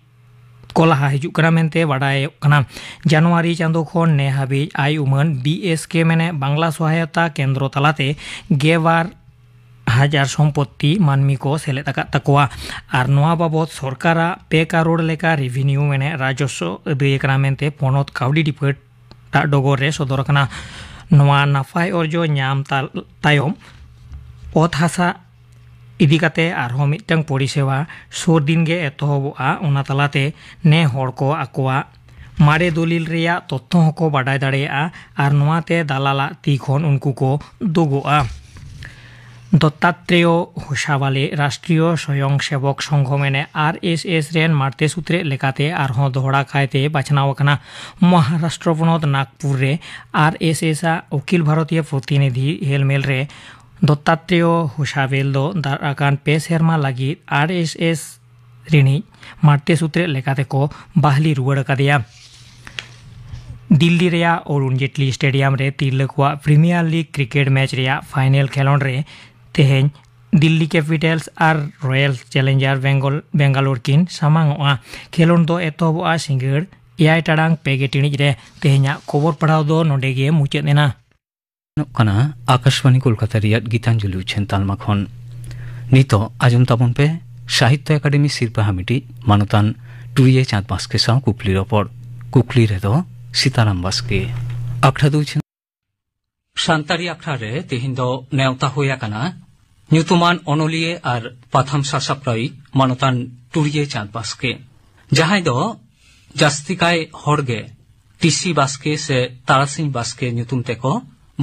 ᱠᱚ ᱞᱟᱦᱟ ᱦᱤᱡᱩᱜ ᱠᱟᱱᱟ ᱢᱮᱱᱛᱮ ᱵᱟᱰᱟᱭᱚᱜ ᱠᱟᱱᱟ᱾ ᱡᱟᱱᱩᱣᱟᱨᱤ ᱪᱟᱸᱫᱚ ᱠᱷᱚᱱ ᱱᱮ ᱦᱟᱹᱵᱤᱡ ᱟᱭ ᱩᱢᱟᱹᱱ ᱵᱤ ᱮᱥ ᱠᱮ ᱢᱮᱱᱮ ᱵᱟᱝᱞᱟ ᱥᱚᱦᱟᱭᱚᱛᱟ ᱠᱮᱱᱫᱨᱚ ᱛᱟᱞᱟᱛᱮ ᱜᱮᱞᱵᱟᱨ ᱦᱟᱡᱟᱨ ᱥᱚᱢᱯᱚᱛᱛᱤ ᱢᱟᱹᱱᱢᱤ ᱠᱚ ᱥᱮᱞᱮᱫ ᱟᱠᱟᱫ ᱛᱟᱠᱚᱣᱟ᱾ ᱟᱨ ᱱᱚᱣᱟ ᱵᱟᱵᱚᱛ ᱥᱚᱨᱠᱟᱨᱟᱜ ᱯᱮ ᱠᱟᱨᱳᱲ ᱞᱮᱠᱟ ᱨᱮᱵᱷᱤᱱᱤᱭᱩ ᱢᱮᱱᱮ ᱨᱟᱡᱚᱥᱣᱚ ᱟᱹᱫᱟᱹᱭ ᱟᱠᱟᱱᱟ ᱢᱮᱱᱛᱮ ᱯᱚᱱᱚᱛ ᱠᱟᱹᱣᱰᱤ ᱰᱤᱯᱟᱨᱴ ᱟᱜ ᱰᱚᱜᱚᱨ ᱨᱮ ᱥᱚᱫᱚᱨ ᱟᱠᱟᱱᱟ᱾ ᱱᱚᱣᱟ ᱱᱟᱯᱟᱭ ᱚᱨᱡᱚ ᱧᱟᱢ ᱛᱟᱞ-, ᱛᱟᱭᱚᱢ ᱚᱛ ᱦᱟᱥᱟ ᱤᱫᱤ ᱠᱟᱛᱮ ᱟᱨᱦᱚᱸ ᱢᱤᱫᱴᱟᱝ ᱯᱚᱨᱤᱥᱮᱵᱟ ᱥᱩᱨ ᱫᱤᱱ ᱜᱮ ᱮᱛᱚᱦᱚᱵᱚᱜᱼᱟ᱾ ᱚᱱᱟ ᱛᱟᱞᱟᱛᱮ ᱱᱮ ᱦᱚᱲ ᱠᱚ ᱟᱠᱚᱣᱟᱜ ᱢᱟᱨᱮ ᱫᱚᱞᱤᱞ ᱨᱮᱭᱟᱜ ᱛᱚᱛᱛᱷᱚ ᱦᱚᱸᱠᱚ ᱵᱟᱰᱟᱭ ᱫᱟᱲᱮᱭᱟᱜᱼᱟ ᱟᱨ ᱱᱚᱣᱟᱛᱮ ᱫᱟᱞᱟᱞᱟᱜ ᱛᱤ ᱠᱷᱚᱱ ᱩᱱᱠᱩ ᱠᱚ ᱫᱩᱜᱚᱜᱼᱟ᱾ ᱫᱚᱛᱛᱟᱛᱨᱮᱭᱚ ᱦᱳᱥᱟᱵᱟᱞᱮ ᱨᱟᱥᱴᱨᱤᱭᱚ ᱥᱚᱭᱚᱝ ᱥᱮᱵᱚᱠ ᱥᱚᱝᱜᱷᱚ ᱢᱮᱱᱮ ᱟᱨ ᱮᱥ ᱮᱥ ᱨᱮᱱ ᱢᱟᱬᱛᱮ ᱥᱩᱛᱨᱮᱫ ᱞᱮᱠᱟᱛᱮ ᱟᱨᱦᱚᱸ ᱫᱚᱦᱲᱟ ᱠᱟᱭᱛᱮ ᱵᱟᱪᱷᱱᱟᱣ ᱟᱠᱟᱱᱟ᱾ ᱢᱚᱦᱟᱨᱟᱥᱴᱨᱚ ᱯᱚᱱᱚᱛ ᱱᱟᱜᱽᱯᱩᱨ ᱨᱮ ᱟᱨ ᱮᱥ ᱮᱥ ᱟᱜ ᱚᱠᱷᱤᱞ ᱵᱷᱟᱨᱚᱛᱤᱭᱚ ᱯᱨᱚᱛᱤᱱᱤᱫᱷᱤ ᱦᱮᱞᱢᱮᱞ ᱨᱮ ᱫᱚᱛᱛᱟᱛᱨᱮᱭᱚ ᱦᱳᱥᱟᱵᱮᱞ ᱫᱚ ᱫᱟᱨᱟᱭ ᱠᱟᱱ ᱯᱮ ᱥᱮᱨᱢᱟ ᱞᱟᱹᱜᱤᱫ ᱟᱨ ᱮᱥ ᱮᱥ ᱨᱤᱱᱤᱡ ᱢᱟᱬᱛᱮ ᱥᱩᱛᱨᱮᱫ ᱞᱮᱠᱟᱛᱮ ᱠᱚ ᱵᱟᱦᱞᱤ ᱨᱩᱣᱟᱹᱲ ᱟᱠᱟᱫᱮᱭᱟ᱾ ᱫᱤᱞᱞᱤ ᱨᱮᱭᱟᱜ ᱚᱨᱩᱬ ᱡᱮᱴᱞᱤ ᱥᱴᱮᱰᱤᱭᱟᱢ ᱨᱮ ᱛᱤᱨᱞᱟᱹ ᱠᱚᱣᱟᱜ ᱯᱨᱤᱢᱤᱭᱟᱨ ᱞᱤᱜᱽ ᱠᱨᱤᱠᱮᱴ ᱢᱮᱪ ᱨᱮᱭᱟᱜ ᱯᱷᱟᱭᱱᱮᱞ ᱠᱷᱮᱞᱚᱸᱰ ᱨᱮ ᱛᱮᱦᱮᱧ ᱫᱤᱞᱞᱤ ᱠᱮᱯᱤᱴᱟᱞᱥ ᱟᱨ ᱨᱚᱭᱮᱞ ᱪᱮᱞᱮᱧᱡᱟᱨ ᱵᱮᱝᱜᱚᱞ, ᱵᱮᱝᱜᱟᱞᱳᱨ ᱠᱤᱱ ᱥᱟᱢᱟᱝᱚᱜᱼᱟ᱾ ᱠᱷᱮᱞᱚᱸᱰ ᱫᱚ ᱮᱛᱚᱦᱚᱵᱚᱜᱼᱟ ᱥᱤᱸᱜᱟᱹᱲ ᱮᱭᱟᱭ ᱴᱟᱲᱟᱝ ᱯᱮ ᱜᱮ ᱴᱤᱬᱤᱡ ᱨᱮ᱾ ᱛᱮᱦᱮᱧᱟᱜ ᱠᱷᱚᱵᱚᱨ ᱯᱟᱲᱦᱟᱣ ᱫᱚ ᱱᱚᱰᱮ ᱜᱮ ᱢᱩᱪᱟᱹᱫ ᱮᱱᱟ᱾ ᱧᱟᱢᱚᱜ ᱠᱟᱱᱟ ᱟᱠᱟᱥᱵᱟᱬᱤ ᱠᱳᱞᱠᱟᱛᱟ ᱨᱮᱭᱟᱜ ᱜᱤᱛᱟᱧᱡᱚᱞᱤ ᱩᱪᱷᱟᱹᱱ ᱛᱟᱞᱢᱟ ᱠᱷᱚᱱ᱾ ᱱᱤᱛᱚᱜ ᱟᱸᱡᱚᱢ ᱛᱟᱵᱚᱱ ᱯᱮ ᱥᱟᱦᱤᱛᱛᱚ ᱮᱠᱟᱰᱮᱢᱤ ᱥᱤᱨᱯᱟᱹ ᱦᱟᱢᱮᱴᱤᱡ ᱢᱟᱱᱚᱛᱟᱱ ᱴᱩᱨᱤᱭᱟᱹ ᱪᱟᱸᱫᱽ ᱵᱟᱥᱠᱮ ᱥᱟᱶ ᱠᱩᱠᱞᱤ ᱨᱚᱯᱚᱲ᱾ ᱠᱩᱠᱞᱤ ᱨᱮᱫᱚ ᱥᱤᱛᱟᱨᱟᱢ ᱵᱟᱥᱠᱮ᱾ ᱟᱠᱷᱲᱟ ᱫᱚ ᱩᱪᱷᱟᱹᱱ ᱥᱟᱱᱛᱟᱲᱤ ᱟᱠᱷᱲᱟ ᱨᱮ ᱛᱮᱦᱮᱧ ᱫᱚ ᱱᱮᱣᱛᱟ ᱦᱩᱭ ᱟᱠᱟᱱᱟ ᱧᱩᱛᱩᱢᱟᱱ ᱚᱱᱚᱞᱤᱭᱟᱹ ᱟᱨ ᱯᱟᱛᱷᱟᱢ ᱥᱟᱥᱟᱯᱲᱟᱣᱤᱡ ᱢᱟᱱᱚᱛᱟᱱ ᱴᱩᱨᱤᱭᱟᱹ ᱪᱟᱸᱫᱽ ᱵᱟᱥᱠᱮ, ᱡᱟᱦᱟᱸᱭ ᱫᱚ ᱡᱟᱹᱥᱛᱤ ᱠᱟᱭ ᱦᱚᱲ ᱜᱮ ᱴᱤᱥᱤ ᱵᱟᱥᱠᱮ ᱥᱮ ᱛᱟᱨᱟᱥᱤᱧ ᱵᱟᱥᱠᱮ ᱧᱩᱛᱩᱢ ᱛᱮᱠᱚ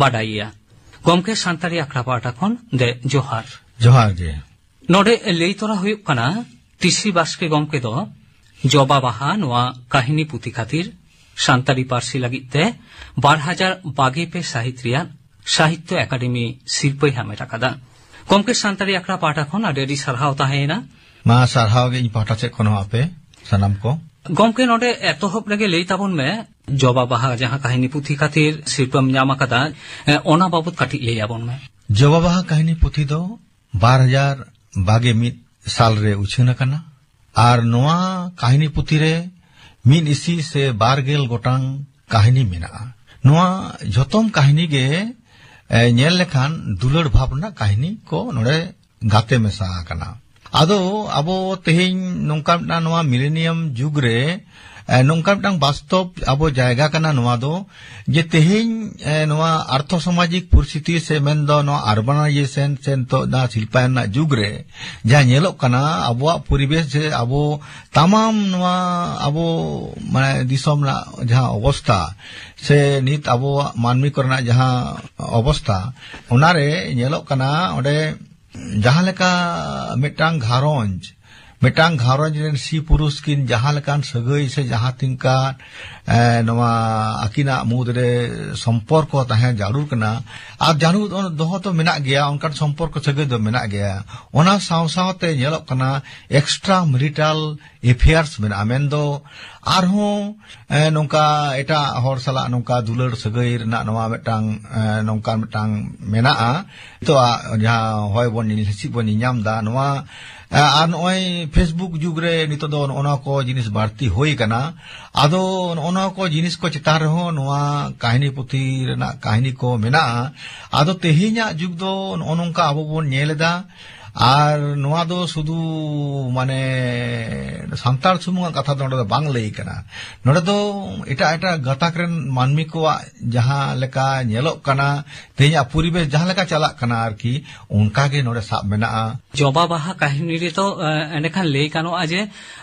ᱵᱟᱰᱟᱭᱮᱭᱟ᱾ ᱜᱚᱢᱠᱮ, ᱥᱟᱱᱛᱟᱲᱤ ᱟᱠᱷᱲᱟ ᱯᱟᱦᱴᱟ ᱠᱷᱚᱱ ᱫᱮ ᱡᱚᱦᱟᱨ᱾ ᱡᱚᱦᱟᱨ ᱜᱮ᱾ ᱱᱚᱰᱮ ᱞᱟᱹᱭ ᱛᱚᱨᱟ ᱦᱩᱭᱩᱜ ᱠᱟᱱᱟ, ᱴᱤᱥᱤ ᱵᱟᱥᱠᱮ ᱜᱚᱢᱠᱮ ᱫᱚ ᱡᱚᱵᱟ ᱵᱟᱦᱟ ᱱᱚᱣᱟ ᱠᱟᱹᱦᱱᱤ ᱯᱩᱛᱷᱤ ᱠᱷᱟᱹᱛᱤᱨ ᱥᱟᱱᱛᱟᱲᱤ ᱯᱟᱹᱨᱥᱤ ᱞᱟᱹᱜᱤᱫ ᱛᱮ ᱵᱟᱨ ᱦᱟᱡᱟᱨ ᱵᱟᱜᱮ ᱯᱮ ᱥᱟᱹᱦᱤᱛ ᱨᱮᱭᱟᱜ ᱥᱟᱦᱤᱛᱛᱚ ᱮᱠᱟᱰᱮᱢᱤ ᱥᱤᱨᱯᱟᱹᱭ ᱦᱟᱢᱮᱴ ᱟᱠᱟᱫᱟ᱾ ᱜᱚᱢᱠᱮ, ᱥᱟᱱᱛᱟᱲᱤ ᱟᱠᱷᱲᱟ ᱯᱟᱦᱴᱟ ᱠᱷᱚᱱ ᱟᱹᱰᱤ ᱟᱹᱰᱤ ᱥᱟᱨᱦᱟᱣ ᱛᱟᱦᱮᱸᱭᱮᱱᱟ᱾ ᱢᱟ, ᱥᱟᱨᱦᱟᱣ ᱜᱮ ᱤᱧ ᱯᱟᱦᱴᱟ ᱥᱮᱫ ᱠᱷᱚᱱ ᱦᱚᱸ ᱟᱯᱮ ᱥᱟᱱᱟᱢ ᱠᱚ᱾ ᱜᱚᱢᱠᱮ, ᱱᱚᱰᱮ ᱮᱛᱚᱦᱚᱵ ᱨᱮᱜᱮ ᱞᱟᱹᱭ ᱛᱟᱵᱚᱱ ᱢᱮ, ᱡᱚᱵᱟ ᱵᱟᱦᱟ ᱡᱟᱦᱟᱸ ᱠᱟᱹᱦᱱᱤ ᱯᱩᱛᱷᱤ ᱠᱷᱟᱹᱛᱤᱨ ᱥᱤᱨᱯᱟᱹᱢ ᱧᱟᱢ ᱟᱠᱟᱫᱟ, ᱮ, ᱚᱱᱟ ᱵᱟᱵᱚᱛ ᱠᱟᱹᱴᱤᱡ ᱞᱟᱹᱭ ᱟᱵᱚᱱ ᱢᱮ᱾ ᱡᱚᱵᱟ ᱵᱟᱦᱟ ᱠᱟᱹᱦᱱᱤ ᱯᱩᱛᱷᱤ ᱫᱚ ᱵᱟᱨ ᱦᱟᱡᱟᱨ ᱵᱟᱜᱮ ᱢᱤᱫ ᱥᱟᱞ ᱨᱮ ᱩᱪᱷᱟᱹᱱ ᱟᱠᱟᱱᱟ᱾ ᱟᱨ ᱱᱚᱣᱟ ᱠᱟᱹᱦᱱᱤ ᱯᱩᱛᱷᱤ ᱨᱮ ᱢᱤᱫ ᱤᱥᱤ ᱥᱮ ᱵᱟᱨ ᱜᱮᱞ ᱜᱚᱴᱟᱝ ᱠᱟᱹᱦᱱᱤ ᱢᱮᱱᱟᱜᱼᱟ᱾ ᱱᱚᱣᱟ ᱡᱷᱚᱛᱚᱢ ᱠᱟᱹᱦᱱᱤ ᱜᱮ, ᱮ, ᱧᱮᱞ ᱞᱮᱠᱷᱟᱱ ᱫᱩᱞᱟᱹᱲ ᱵᱷᱟᱵᱽ ᱨᱮᱱᱟᱜ ᱠᱟᱹᱦᱱᱤ ᱠᱚ ᱱᱚᱰᱮ ᱜᱟᱛᱮ ᱢᱮᱥᱟ ᱟᱠᱟᱱᱟ᱾ ᱟᱫᱚ ᱟᱵᱚ ᱛᱮᱦᱮᱧ ᱱᱚᱝᱠᱟ ᱢᱤᱫᱴᱟᱝ ᱱᱚᱣᱟ ᱢᱤᱞᱮᱱᱤᱭᱟᱢ ᱡᱩᱜᱽ ᱨᱮ, ᱮ, ᱱᱚᱝᱠᱟ ᱢᱤᱫᱴᱟᱝ ᱵᱟᱥᱛᱚᱵ ᱟᱵᱚ ᱡᱟᱭᱜᱟ ᱠᱟᱱᱟ ᱱᱚᱣᱟ ᱫᱚ, ᱡᱮ ᱛᱮᱦᱮᱧ, ᱮ, ᱱᱚᱣᱟ ᱟᱨᱛᱷᱚ ᱥᱟᱢᱟᱡᱤᱠ ᱯᱚᱨᱤᱥᱛᱷᱤᱛᱤ ᱥᱮ ᱢᱮᱱᱫᱚ ᱱᱚᱣᱟ ᱟᱨᱵᱟᱱᱟᱭᱡᱮᱥᱚᱱ ᱥᱮ ᱱᱤᱛᱚᱜ ᱡᱟᱦᱟᱸ ᱥᱤᱞᱯᱟᱭᱚᱱ ᱨᱮᱱᱟᱜ ᱡᱩᱜᱽ ᱨᱮ ᱡᱟᱦᱟᱸ ᱧᱮᱞᱚᱜ ᱠᱟᱱᱟ, ᱟᱵᱚᱣᱟᱜ ᱯᱚᱨᱤᱵᱮᱥ ᱥᱮ ᱟᱵᱚ ᱛᱟᱢᱟᱢ ᱱᱚᱣᱟ ᱟᱵᱚ ᱢᱟᱱᱮ ᱫᱤᱥᱚᱢ ᱨᱮᱱᱟᱜ ᱡᱟᱦᱟᱸ ᱚᱵᱚᱥᱛᱟ ᱥᱮ ᱱᱤᱛ ᱟᱵᱚᱣᱟᱜ ᱢᱟᱹᱱᱢᱤ ᱠᱚᱨᱮᱱᱟᱜ ᱡᱟᱦᱟᱸ ᱚᱵᱚᱥᱛᱟ, ᱚᱱᱟᱨᱮ ᱧᱮᱞᱚᱜ ᱠᱟᱱᱟ ᱚᱸᱰᱮ ᱡᱟᱦᱟᱸ ᱞᱮᱠᱟ ᱢᱤᱫᱴᱟᱝ ᱜᱷᱟᱨᱚᱸᱡᱽ, ᱢᱤᱫᱴᱟᱝ ᱜᱷᱟᱨᱚᱸᱡᱽ ᱨᱮᱱ ᱥᱤ ᱯᱩᱨᱩᱥ ᱠᱤᱱ ᱡᱟᱦᱟᱸ ᱞᱮᱠᱟᱱ ᱥᱟᱹᱜᱟᱹᱭ ᱥᱮ ᱡᱟᱦᱟᱸ ᱛᱤᱱᱠᱟ, ᱮ, ᱱᱚᱣᱟ ᱟᱹᱠᱤᱱᱟᱜ ᱢᱩᱫᱽᱨᱮ ᱥᱚᱢᱯᱚᱨᱠᱚ ᱛᱟᱦᱮᱸ ᱡᱟᱹᱨᱩᱲ ᱠᱟᱱᱟ᱾ ᱟᱨ ᱡᱟᱹᱨᱩᱲ ᱫᱚᱦᱚ ᱫᱚ ᱢᱮᱱᱟᱜ ᱜᱮᱭᱟ, ᱚᱱᱠᱟᱱ ᱥᱚᱢᱯᱚᱨᱠᱚ ᱥᱟᱹᱜᱟᱹᱭ ᱫᱚ ᱢᱮᱱᱟᱜ ᱜᱮᱭᱟ᱾ ᱚᱱᱟ ᱥᱟᱶ ᱥᱟᱶᱛᱮ ᱧᱮᱞᱚᱜ ᱠᱟᱱᱟ ᱮᱠᱥᱴᱨᱟ ᱢᱮᱨᱤᱴᱟᱞ ᱮᱯᱷᱮᱭᱟᱨᱥ ᱢᱮᱱᱟᱜᱼᱟ, ᱢᱮᱱᱫᱚ ᱟᱨᱦᱚᱸ, ᱮ, ᱱᱚᱝᱠᱟ ᱮᱴᱟᱜ ᱦᱚᱲ ᱥᱟᱞᱟᱜ ᱱᱚᱝᱠᱟ ᱫᱩᱞᱟᱹᱲ ᱥᱟᱹᱜᱟᱹᱭ ᱨᱮᱱᱟᱜ ᱱᱚᱣᱟ ᱢᱤᱫᱴᱟᱝ, ᱮ, ᱱᱚᱝᱠᱟ ᱢᱤᱫᱴᱟᱝ ᱢᱮᱱᱟᱜᱼᱟ᱾ ᱱᱤᱛᱚᱜ ᱡᱟᱦᱟᱸ ᱦᱚᱭ ᱵᱚᱱ ᱧᱮᱞ, ᱦᱤᱸᱥᱤᱫ ᱵᱚᱱ ᱧᱮᱧᱟᱢ ᱮᱫᱟ, ᱱᱚᱣᱟ, ᱮ, ᱟᱨ ᱱᱚᱜᱼᱚᱭ Facebook ᱡᱩᱜᱽ ᱨᱮ ᱱᱤᱛᱚᱜ ᱫᱚ ᱱᱚᱜᱼᱚ ᱱᱚᱣᱟ ᱠᱚ ᱡᱤᱱᱤᱥ ᱵᱟᱹᱲᱛᱤ ᱦᱩᱭ ᱟᱠᱟᱱᱟ᱾ ᱟᱫᱚ ᱱᱚᱜᱼᱚ ᱱᱚᱣᱟ ᱠᱚ ᱡᱤᱱᱤᱥ ᱠᱚ ᱪᱮᱛᱟᱱ ᱨᱮᱦᱚᱸ ᱱᱚᱣᱟ ᱠᱟᱹᱦᱱᱤ ᱯᱩᱛᱷᱤ ᱨᱮᱱᱟᱜ ᱠᱟᱹᱦᱱᱤ ᱠᱚ ᱢᱮᱱᱟᱜᱼᱟ᱾ ᱟᱫᱚ ᱛᱮᱦᱮᱧᱟᱜ ᱡᱩᱜᱽ ᱫᱚ ᱱᱚᱜᱼᱚ ᱱᱚᱝᱠᱟ ᱟᱵᱚ ᱵᱚᱱ ᱧᱮᱞ ᱮᱫᱟ᱾ ᱟᱨ ᱱᱚᱣᱟ ᱫᱚ ᱥᱩᱫᱷᱩ ᱢᱟᱱᱮ ᱥᱟᱱᱛᱟᱲ ᱥᱩᱢᱩᱝᱟᱜ ᱠᱟᱛᱷᱟ ᱫᱚ ᱱᱚᱰᱮ ᱫᱚ ᱵᱟᱝ ᱞᱟᱹᱭ ᱠᱟᱱᱟ᱾ ᱱᱚᱰᱮ ᱫᱚ ᱮᱴᱟᱜ ᱮᱴᱟᱜ ᱜᱟᱛᱟᱠ ᱨᱮᱱ ᱢᱟᱹᱱᱢᱤ ᱠᱚᱣᱟᱜ ᱡᱟᱦᱟᱸ ᱞᱮᱠᱟ ᱧᱮᱞᱚᱜ ᱠᱟᱱᱟ, ᱛᱮᱦᱮᱧᱟᱜ ᱯᱚᱨᱤᱵᱮᱥ ᱡᱟᱦᱟᱸ ᱞᱮᱠᱟ ᱪᱟᱞᱟᱜ ᱠᱟᱱᱟ ᱟᱨᱠᱤ, ᱚᱱᱠᱟ ᱜᱮ ᱱᱚᱰᱮ ᱥᱟᱵ ᱢᱮᱱᱟᱜᱼᱟ᱾ ᱡᱚᱵᱟ ᱵᱟᱦᱟ ᱠᱟᱹᱦᱱᱤ ᱨᱮᱫᱚ, ᱮ, ᱮᱸᱰᱮᱠᱷᱟᱱ ᱞᱟᱹᱭ ᱜᱟᱱᱚᱜᱼᱟ ᱡᱮ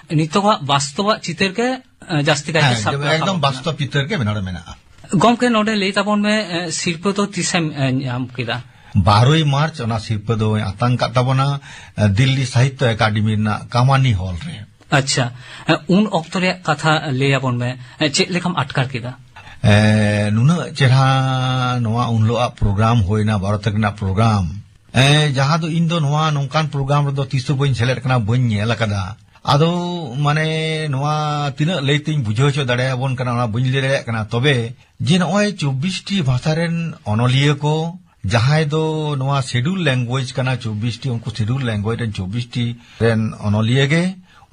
ᱱᱤᱛᱚᱜᱟᱜ ᱵᱟᱥᱛᱚᱵᱟᱜ ᱪᱤᱛᱟᱹᱨ ᱜᱮ, ᱮ, ᱡᱟᱹᱥᱛᱤ ᱠᱟᱭᱛᱮ ᱦᱮᱸ, ᱥᱟᱵ ᱡᱚᱵ-, ᱨᱟᱠᱟᱵ ᱮᱠᱫᱚᱢ ᱟᱠᱟᱱᱟ᱾ ᱵᱟᱥᱛᱚᱵ ᱪᱤᱛᱟᱹᱨ ᱜᱮ ᱱᱚᱰᱮ ᱢᱮᱱᱟᱜᱼᱟ᱾ ᱜᱚᱢᱠᱮ, ᱱᱚᱰᱮ ᱞᱟᱹᱭ ᱛᱟᱵᱚᱱ ᱢᱮ, ᱮ, ᱥᱤᱨᱯᱟᱹ ᱫᱚ ᱛᱤᱥᱮᱢ, ᱮ, ᱧᱟᱢ ᱠᱮᱫᱟ? ᱵᱟᱨᱚᱭ ᱢᱟᱨᱪ ᱚᱱᱟ ᱥᱤᱨᱯᱟᱹ ᱫᱚᱭ ᱟᱛᱟᱝ ᱠᱟᱫ ᱛᱟᱵᱚᱱᱟ, ᱮ, ᱫᱤᱞᱞᱤ ᱥᱟᱦᱤᱛᱛᱚ ᱮᱠᱟᱰᱮᱢᱤ ᱨᱮᱱᱟᱜ ᱠᱟᱢᱟᱱᱤ ᱦᱚᱞ ᱨᱮ᱾ ᱟᱪᱪᱷᱟ, ᱮ, ᱩᱱ ᱚᱠᱛᱚ ᱨᱮᱭᱟᱜ ᱠᱟᱛᱷᱟ ᱞᱟᱹᱭ ᱟᱵᱚᱱ ᱢᱮ, ᱮ, ᱪᱮᱫ ᱞᱮᱠᱟᱢ ᱟᱴᱠᱟᱨ ᱠᱮᱫᱟ? ᱮ, ᱱᱩᱱᱟᱹᱜ ᱪᱮᱨᱦᱟ ᱱᱚᱣᱟ ᱩᱱ ᱦᱤᱞᱳᱜ ᱟᱜ ᱯᱨᱳᱜᱨᱟᱢ ᱦᱩᱭᱱᱟ, ᱵᱟᱨᱚ ᱛᱟᱹᱨᱤᱠᱷ ᱨᱮᱱᱟᱜ ᱯᱨᱳᱜᱨᱟᱢ, ᱮ, ᱡᱟᱦᱟᱸ ᱫᱚ ᱤᱧ ᱫᱚ ᱱᱚᱣᱟ ᱱᱚᱝᱠᱟᱱ ᱯᱨᱳᱜᱨᱟᱢ ᱨᱮᱫᱚ ᱛᱤᱥ ᱦᱚᱸ ᱵᱟᱹᱧ ᱥᱮᱞᱮᱫ ᱠᱟᱱᱟ, ᱵᱟᱹᱧ ᱧᱮᱞ ᱟᱠᱟᱫᱟ᱾ ᱟᱫᱚ ᱢᱟᱱᱮ ᱱᱚᱣᱟ ᱛᱤᱱᱟᱹᱜ ᱞᱟᱹᱭ ᱛᱤᱧ ᱵᱩᱡᱷᱟᱹᱣ ᱦᱚᱪᱚ ᱫᱟᱲᱮᱭᱟᱵᱚᱱ ᱠᱟᱱᱟ, ᱚᱱᱟ ᱵᱟᱹᱧ ᱞᱟᱹᱭ ᱫᱟᱲᱮᱭᱟᱜ ᱠᱟᱱᱟ᱾ ᱛᱚᱵᱮ ᱡᱮ ᱱᱚᱜᱼᱚᱭ ᱪᱚᱵᱵᱤᱥ ᱴᱤ ᱵᱷᱟᱥᱟ ᱨᱮᱱ ᱚᱱᱚᱞᱤᱭᱟᱹ ᱠᱚ, ᱡᱟᱦᱟᱸᱭ ᱫᱚ ᱱᱚᱣᱟ ᱥᱤᱰᱩᱞ ᱞᱮᱝᱜᱩᱭᱮᱡᱽ ᱠᱟᱱᱟ, ᱪᱚᱵᱵᱤᱥ ᱴᱤ, ᱩᱱᱠᱩ ᱥᱤᱰᱩᱞ ᱞᱮᱝᱜᱩᱭᱮᱡᱽ ᱨᱮᱱ ᱪᱚᱵᱵᱤᱥ ᱴᱤ ᱨᱮᱱ ᱚᱱᱚᱞᱤᱭᱟᱹ ᱜᱮ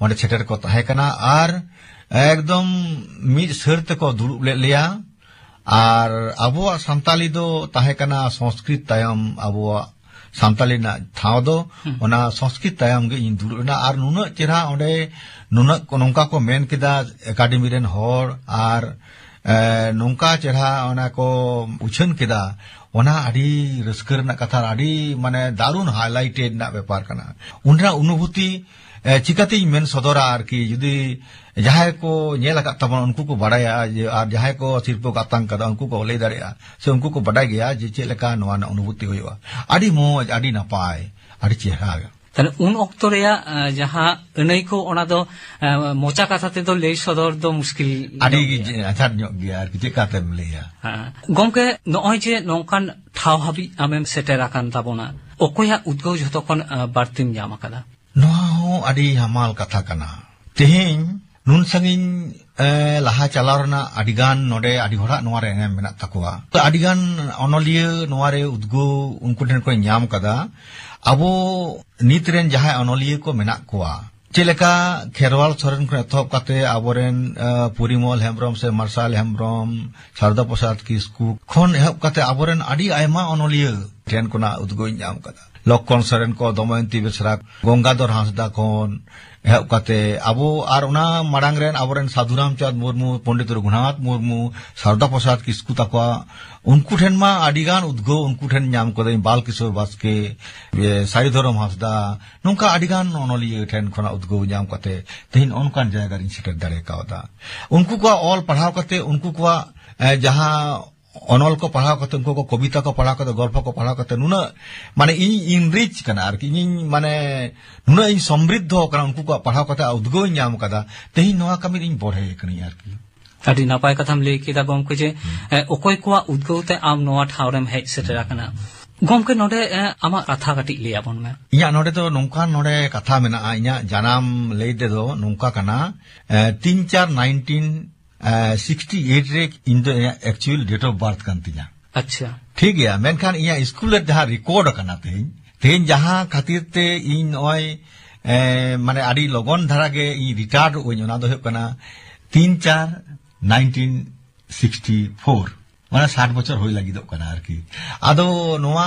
ᱚᱸᱰᱮ ᱥᱮᱴᱮᱨ ᱠᱚ ᱛᱟᱦᱮᱸ ᱠᱟᱱᱟ ᱟᱨ ᱮᱠᱫᱚᱢ ᱢᱤᱫ ᱥᱟᱹᱨ ᱛᱮᱠᱚ ᱫᱩᱲᱩᱵ ᱞᱮᱫ ᱞᱮᱭᱟ᱾ ᱟᱨ ᱟᱵᱚᱣᱟᱜ ᱥᱟᱱᱛᱟᱞᱤ ᱫᱚ ᱛᱟᱦᱮᱸ ᱠᱟᱱᱟ ᱥᱚᱝᱥᱠᱨᱤᱛ ᱛᱟᱭᱚᱢ, ᱟᱵᱚᱣᱟᱜ ᱥᱟᱱᱛᱟᱞᱤ ᱨᱮᱱᱟᱜ ᱴᱷᱟᱶ ᱫᱚ᱾ ᱦᱩᱸ᱾ ᱚᱱᱟ ᱥᱚᱝᱥᱠᱨᱤᱛ ᱛᱟᱭᱚᱢ ᱜᱮ ᱤᱧ ᱫᱩᱲᱩᱵ ᱮᱱᱟ᱾ ᱟᱨ ᱱᱩᱱᱟᱹᱜ ᱪᱮᱦᱨᱟ ᱚᱸᱰᱮ ᱱᱩᱱᱟᱹᱜ ᱠᱚ, ᱱᱚᱝᱠᱟ ᱠᱚ ᱢᱮᱱ ᱠᱮᱫᱟ ᱮᱠᱟᱰᱮᱢᱤ ᱨᱮᱱ ᱦᱚᱲ, ᱟᱨ ᱮ, ᱱᱚᱝᱠᱟ ᱪᱮᱦᱨᱟ ᱚᱱᱟ ᱠᱚ ᱩᱪᱷᱟᱹᱱ ᱠᱮᱫᱟ, ᱚᱱᱟ ᱟᱹᱰᱤ ᱨᱟᱹᱥᱠᱟᱹ ᱨᱮᱱᱟᱜ ᱠᱟᱛᱷᱟ, ᱟᱹᱰᱤ ᱢᱟᱱᱮ ᱫᱟᱨᱩᱱ ᱦᱟᱭᱞᱟᱭᱴᱮᱰ ᱨᱮᱱᱟᱜ ᱵᱮᱯᱟᱨ ᱠᱟᱱᱟ᱾ ᱚᱸᱰᱮᱱᱟᱜ ᱚᱱᱩᱵᱷᱩᱛᱤ ᱮ, ᱪᱤᱠᱟᱹᱛᱤᱧ ᱢᱮᱱ ᱥᱚᱫᱚᱨᱟ ᱟᱨᱠᱤ? ᱡᱩᱫᱤ ᱡᱟᱦᱟᱸᱭ ᱠᱚ ᱧᱮᱞ ᱟᱠᱟᱫ ᱛᱟᱵᱚᱱᱟ, ᱩᱱᱠᱩ ᱠᱚ ᱵᱟᱲᱟᱭᱟ ᱡᱮ, ᱟᱨ ᱡᱟᱦᱟᱸᱭ ᱠᱚ ᱥᱤᱨᱯᱟᱹ ᱠᱚ ᱟᱛᱟᱝ ᱠᱟᱫᱟ, ᱩᱱᱠᱩ ᱠᱚ ᱞᱟᱹᱭ ᱫᱟᱲᱮᱭᱟᱜᱼᱟ, ᱥᱮ ᱩᱱᱠᱩ ᱠᱚ ᱵᱟᱰᱟᱭ ᱜᱮᱭᱟ ᱡᱮ ᱪᱮᱫ ᱞᱮᱠᱟ ᱱᱚᱣᱟ ᱨᱮᱱᱟᱜ ᱚᱱᱩᱵᱷᱩᱛᱤ ᱦᱩᱭᱩᱜᱼᱟ᱾ ᱟᱹᱰᱤ ᱢᱚᱡᱽ, ᱟᱹᱰᱤ ᱱᱟᱯᱟᱭ, ᱟᱹᱰᱤ ᱪᱮᱦᱨᱟ᱾ ᱛᱟᱦᱞᱮ ᱩᱱ ᱚᱠᱛᱚ ᱨᱮᱭᱟᱜ, ᱮ, ᱡᱟᱦᱟᱸ ᱟᱹᱱᱟᱹᱭ ᱠᱚ, ᱚᱱᱟ ᱫᱚ, ᱮ, ᱢᱚᱪᱟ ᱠᱟᱛᱷᱟ ᱛᱮᱫᱚ ᱞᱟᱹᱭ ᱥᱚᱫᱚᱨ ᱫᱚ ᱢᱩᱥᱠᱤᱞ ᱟᱹᱰᱤ ᱧᱚᱜ ᱜᱮ ᱜᱮᱭᱟ᱾ ᱟᱡᱷᱟᱴ ᱧᱚᱜ ᱜᱮᱭᱟ ᱟᱨᱠᱤ, ᱪᱮᱫ ᱠᱟᱛᱮᱢ ᱞᱟᱹᱭᱟ? ᱦᱮᱸ᱾ ᱜᱚᱢᱠᱮ, ᱱᱚᱜᱼᱚᱭ ᱡᱮ ᱱᱚᱝᱠᱟᱱ ᱴᱷᱟᱶ ᱦᱟᱹᱵᱤᱡ ᱟᱢᱮᱢ ᱥᱮᱴᱮᱨ ᱟᱠᱟᱱ ᱛᱟᱵᱚᱱᱟ, ᱚᱠᱚᱭᱟᱜ ᱩᱫᱽᱜᱟᱹᱣ ᱡᱷᱚᱛᱚ ᱠᱷᱚᱱ, ᱮ, ᱵᱟᱹᱲᱛᱤᱢ ᱧᱟᱢ ᱟᱠᱟᱫᱟ? ᱱᱚᱣᱟ ᱦᱚᱸ ᱟᱹᱰᱤ ᱦᱟᱢᱟᱞ ᱠᱟᱛᱷᱟ ᱠᱟᱱᱟ᱾ ᱛᱮᱦᱮᱧ ᱱᱩᱱ ᱥᱟᱺᱜᱤᱧ, ᱮ, ᱞᱟᱦᱟ ᱪᱟᱞᱟᱣ ᱨᱮᱱᱟᱜ ᱟᱹᱰᱤᱜᱟᱱ ᱱᱚᱰᱮ ᱟᱹᱰᱤ ᱦᱚᱲᱟᱜ ᱱᱚᱣᱟ ᱨᱮ ᱮᱱᱮᱢ ᱢᱮᱱᱟᱜ ᱛᱟᱠᱚᱣᱟ᱾ ᱟᱹᱰᱤᱜᱟᱱ ᱚᱱᱚᱞᱤᱭᱟᱹ ᱱᱚᱣᱟ ᱨᱮ ᱩᱫᱽᱜᱟᱹᱣ ᱩᱱᱠᱩ ᱴᱷᱮᱱ ᱠᱚ ᱧᱟᱢ ᱠᱟᱫᱟ᱾ ᱟᱵᱚ ᱱᱤᱛ ᱨᱮᱱ ᱡᱟᱦᱟᱸᱭ ᱚᱱᱚᱞᱤᱭᱟᱹ ᱠᱚ ᱢᱮᱱᱟᱜ ᱠᱚᱣᱟ, ᱪᱮᱫ ᱞᱮᱠᱟ ᱠᱷᱮᱨᱣᱟᱞ ᱥᱚᱨᱮᱱ ᱠᱷᱚᱱ ᱮᱛᱚᱦᱚᱵ ᱠᱟᱛᱮ ᱟᱵᱚᱨᱮᱱ, ᱮ, ᱯᱚᱨᱤᱢᱚᱞ ᱦᱮᱢᱵᱨᱚᱢ ᱥᱮ ᱢᱟᱨᱥᱟᱞ ᱦᱮᱢᱵᱨᱚᱢ, ᱥᱟᱨᱚᱫᱟ ᱯᱨᱚᱥᱟᱫᱽ ᱠᱤᱥᱠᱩ ᱠᱷᱚᱱ ᱮᱦᱚᱵ ᱠᱟᱛᱮ ᱟᱵᱚᱨᱮᱱ ᱟᱹᱰᱤ ᱟᱭᱢᱟ ᱚᱱᱚᱞᱤᱭᱟᱹ ᱴᱷᱮᱱ ᱠᱷᱚᱱᱟᱜ ᱩᱫᱽᱜᱟᱹᱣ ᱤᱧ ᱧᱟᱢ ᱠᱟᱫᱟ᱾ ᱞᱚᱠᱠᱷᱚᱱ ᱥᱚᱨᱮᱱ ᱠᱚ, ᱫᱚᱢᱚᱭᱚᱱᱛᱤ ᱵᱮᱥᱨᱟ, ᱜᱚᱝᱜᱟᱫᱷᱚᱨ ᱦᱟᱸᱥᱫᱟ ᱠᱷᱚᱱ ᱮᱦᱚᱵ ᱠᱟᱛᱮ ᱟᱵᱚ ᱟᱨ ᱚᱱᱟ ᱢᱟᱲᱟᱝ ᱨᱮᱱ ᱟᱵᱚᱨᱮᱱ ᱥᱟᱫᱷᱩ ᱨᱟᱢᱪᱟᱸᱫᱽ ᱢᱩᱨᱢᱩ, ᱯᱚᱱᱰᱤᱛ ᱨᱚᱜᱷᱩᱱᱟᱛᱷ ᱢᱩᱨᱢᱩ, ᱥᱟᱨᱚᱫᱟ ᱯᱨᱚᱥᱟᱫᱽ ᱠᱤᱥᱠᱩ ᱛᱟᱠᱚᱣᱟ, ᱩᱱᱠᱩ ᱴᱷᱮᱱ ᱢᱟ ᱟᱹᱰᱤ ᱜᱟᱱ ᱩᱫᱽᱜᱟᱹᱣ ᱩᱱᱠᱩ ᱴᱷᱮᱱ ᱧᱟᱢ ᱠᱟᱹᱫᱟᱹᱧ, ᱵᱟᱞ ᱠᱤᱥᱳᱨ ᱵᱟᱥᱠᱮ, ᱮ, ᱥᱟᱹᱨᱤ ᱫᱷᱚᱨᱚᱢ ᱦᱟᱸᱥᱫᱟ, ᱱᱚᱝᱠᱟ ᱟᱹᱰᱤ ᱜᱟᱱ ᱚᱱᱚᱞᱤᱭᱟᱹ ᱴᱷᱮᱱ ᱠᱷᱚᱱᱟᱜ ᱩᱫᱽᱜᱟᱹᱣ ᱧᱟᱢ ᱠᱟᱛᱮ ᱛᱮᱦᱮᱧ ᱚᱱᱠᱟᱱ ᱡᱟᱭᱜᱟ ᱨᱤᱧ ᱥᱮᱴᱮᱨ ᱫᱟᱲᱮ ᱠᱟᱣᱫᱟ᱾ ᱩᱱᱠᱩ ᱠᱚᱣᱟᱜ ᱚᱞ ᱯᱟᱲᱦᱟᱣ ᱠᱟᱛᱮ ᱩᱱᱠᱩ ᱠᱚᱣᱟᱜ, ᱮ, ᱡᱟᱦᱟᱸ ᱚᱱᱚᱞ ᱠᱚ ᱯᱟᱲᱦᱟᱣ ᱠᱟᱛᱮ, ᱩᱱᱠᱩ ᱠᱚ ᱠᱚᱵᱤᱛᱟ ᱠᱚ ᱯᱟᱲᱦᱟᱣ ᱠᱟᱛᱮ, ᱜᱚᱞᱯᱷᱚ ᱠᱚ ᱯᱟᱲᱦᱟᱣ ᱠᱟᱛᱮ ᱱᱩᱱᱟᱹᱜ ᱢᱟᱱᱮ ᱤᱧ ᱤᱧ ᱨᱤᱪ ᱠᱟᱱᱟ ᱟᱨᱠᱤ, ᱤᱧᱤᱧ ᱢᱟᱱᱮ ᱱᱩᱱᱟᱹᱜ ᱤᱧ ᱥᱚᱢᱨᱤᱫᱷᱚ ᱠᱟᱱᱟ ᱩᱱᱠᱩ ᱠᱚᱣᱟᱜ ᱯᱟᱲᱦᱟᱣ ᱠᱟᱛᱮ ᱩᱫᱽᱜᱟᱹᱣ ᱤᱧ ᱧᱟᱢ ᱠᱟᱫᱟ᱾ ᱛᱮᱦᱮᱧ ᱱᱚᱣᱟ ᱠᱟᱹᱢᱤ ᱨᱤᱧ ᱵᱚᱲᱦᱮ ᱠᱟᱹᱱᱟᱹᱧ ᱟᱨᱠᱤ᱾ ᱟᱹᱰᱤ ᱱᱟᱯᱟᱭ ᱠᱟᱛᱷᱟᱢ ᱞᱟᱹᱭ ᱠᱮᱫᱟ ᱜᱚᱢᱠᱮ, ᱡᱮ, ᱮ, ᱚᱠᱚᱭ ᱠᱚᱣᱟᱜ ᱩᱫᱽᱜᱟᱹᱣ ᱛᱮ ᱟᱢ ᱱᱚᱣᱟ ᱴᱷᱟᱶ ᱨᱮᱢ ᱦᱮᱡ ᱥᱮᱴᱮᱨ ᱟᱠᱟᱱᱟ᱾ ᱜᱚᱢᱠᱮ, ᱱᱚᱰᱮ, ᱮ, ᱟᱢᱟᱜ ᱠᱟᱛᱷᱟ ᱠᱟᱹᱴᱤᱡ ᱞᱟᱹᱭ ᱟᱵᱚᱱ ᱢᱮ᱾ ᱤᱧᱟᱹᱜ ᱱᱚᱰᱮ ᱫᱚ ᱱᱚᱝᱠᱟᱱ ᱱᱚᱰᱮ ᱠᱟᱛᱷᱟ ᱢᱮᱱᱟᱜᱼᱟ, ᱤᱧᱟᱹᱜ ᱡᱟᱱᱟᱢ ᱞᱟᱹᱭ ᱛᱮᱫᱚ ᱱᱚᱝᱠᱟ ᱠᱟᱱᱟ, ᱮ, ᱛᱤᱱ ᱪᱟᱨ ᱱᱟᱭᱤᱱᱴᱤᱱ ᱥᱤᱠᱥᱴᱤ ᱮᱭᱤᱴ ᱨᱮ ᱤᱧ ᱫᱚ ᱤᱧᱟᱹᱜ actual date of birth ᱠᱟᱱ ᱛᱤᱧᱟ᱾ ᱟᱪᱪᱷᱟ᱾ ᱴᱷᱤᱠ ᱜᱮᱭᱟ, ᱢᱮᱱᱠᱷᱟᱱ ᱤᱧᱟᱹᱜ ᱥᱠᱩᱞ ᱨᱮ ᱡᱟᱦᱟᱸ ᱨᱮᱠᱚᱨᱰ ᱟᱠᱟᱱᱟ ᱛᱮᱦᱮᱧ, ᱛᱮᱦᱮᱧ ᱡᱟᱦᱟᱸ ᱠᱷᱟᱹᱛᱤᱨ ᱛᱮ ᱤᱧ ᱱᱚᱜᱼᱚᱭ, ᱮ, ᱢᱟᱱᱮ ᱟᱹᱰᱤ ᱞᱚᱜᱚᱱ ᱫᱷᱟᱨᱟ ᱜᱮ ᱤᱧ ᱨᱤᱴᱟᱭᱟᱨᱰᱚᱜ ᱟᱹᱧ, ᱚᱱᱟ ᱫᱚ ᱦᱩᱭᱩᱜ ᱠᱟᱱᱟ ᱛᱤᱱ ᱪᱟᱨ ᱱᱟᱭᱤᱱᱴᱤᱱ ᱥᱤᱠᱥᱴᱤ ᱯᱷᱳᱨ, ᱢᱟᱱᱮ ᱥᱟᱴ ᱵᱚᱪᱷᱚᱨ ᱦᱩᱭ ᱞᱟᱹᱜᱤᱫᱚᱜ ᱠᱟᱱᱟ ᱟᱨᱠᱤ᱾ ᱟᱫᱚ ᱱᱚᱣᱟ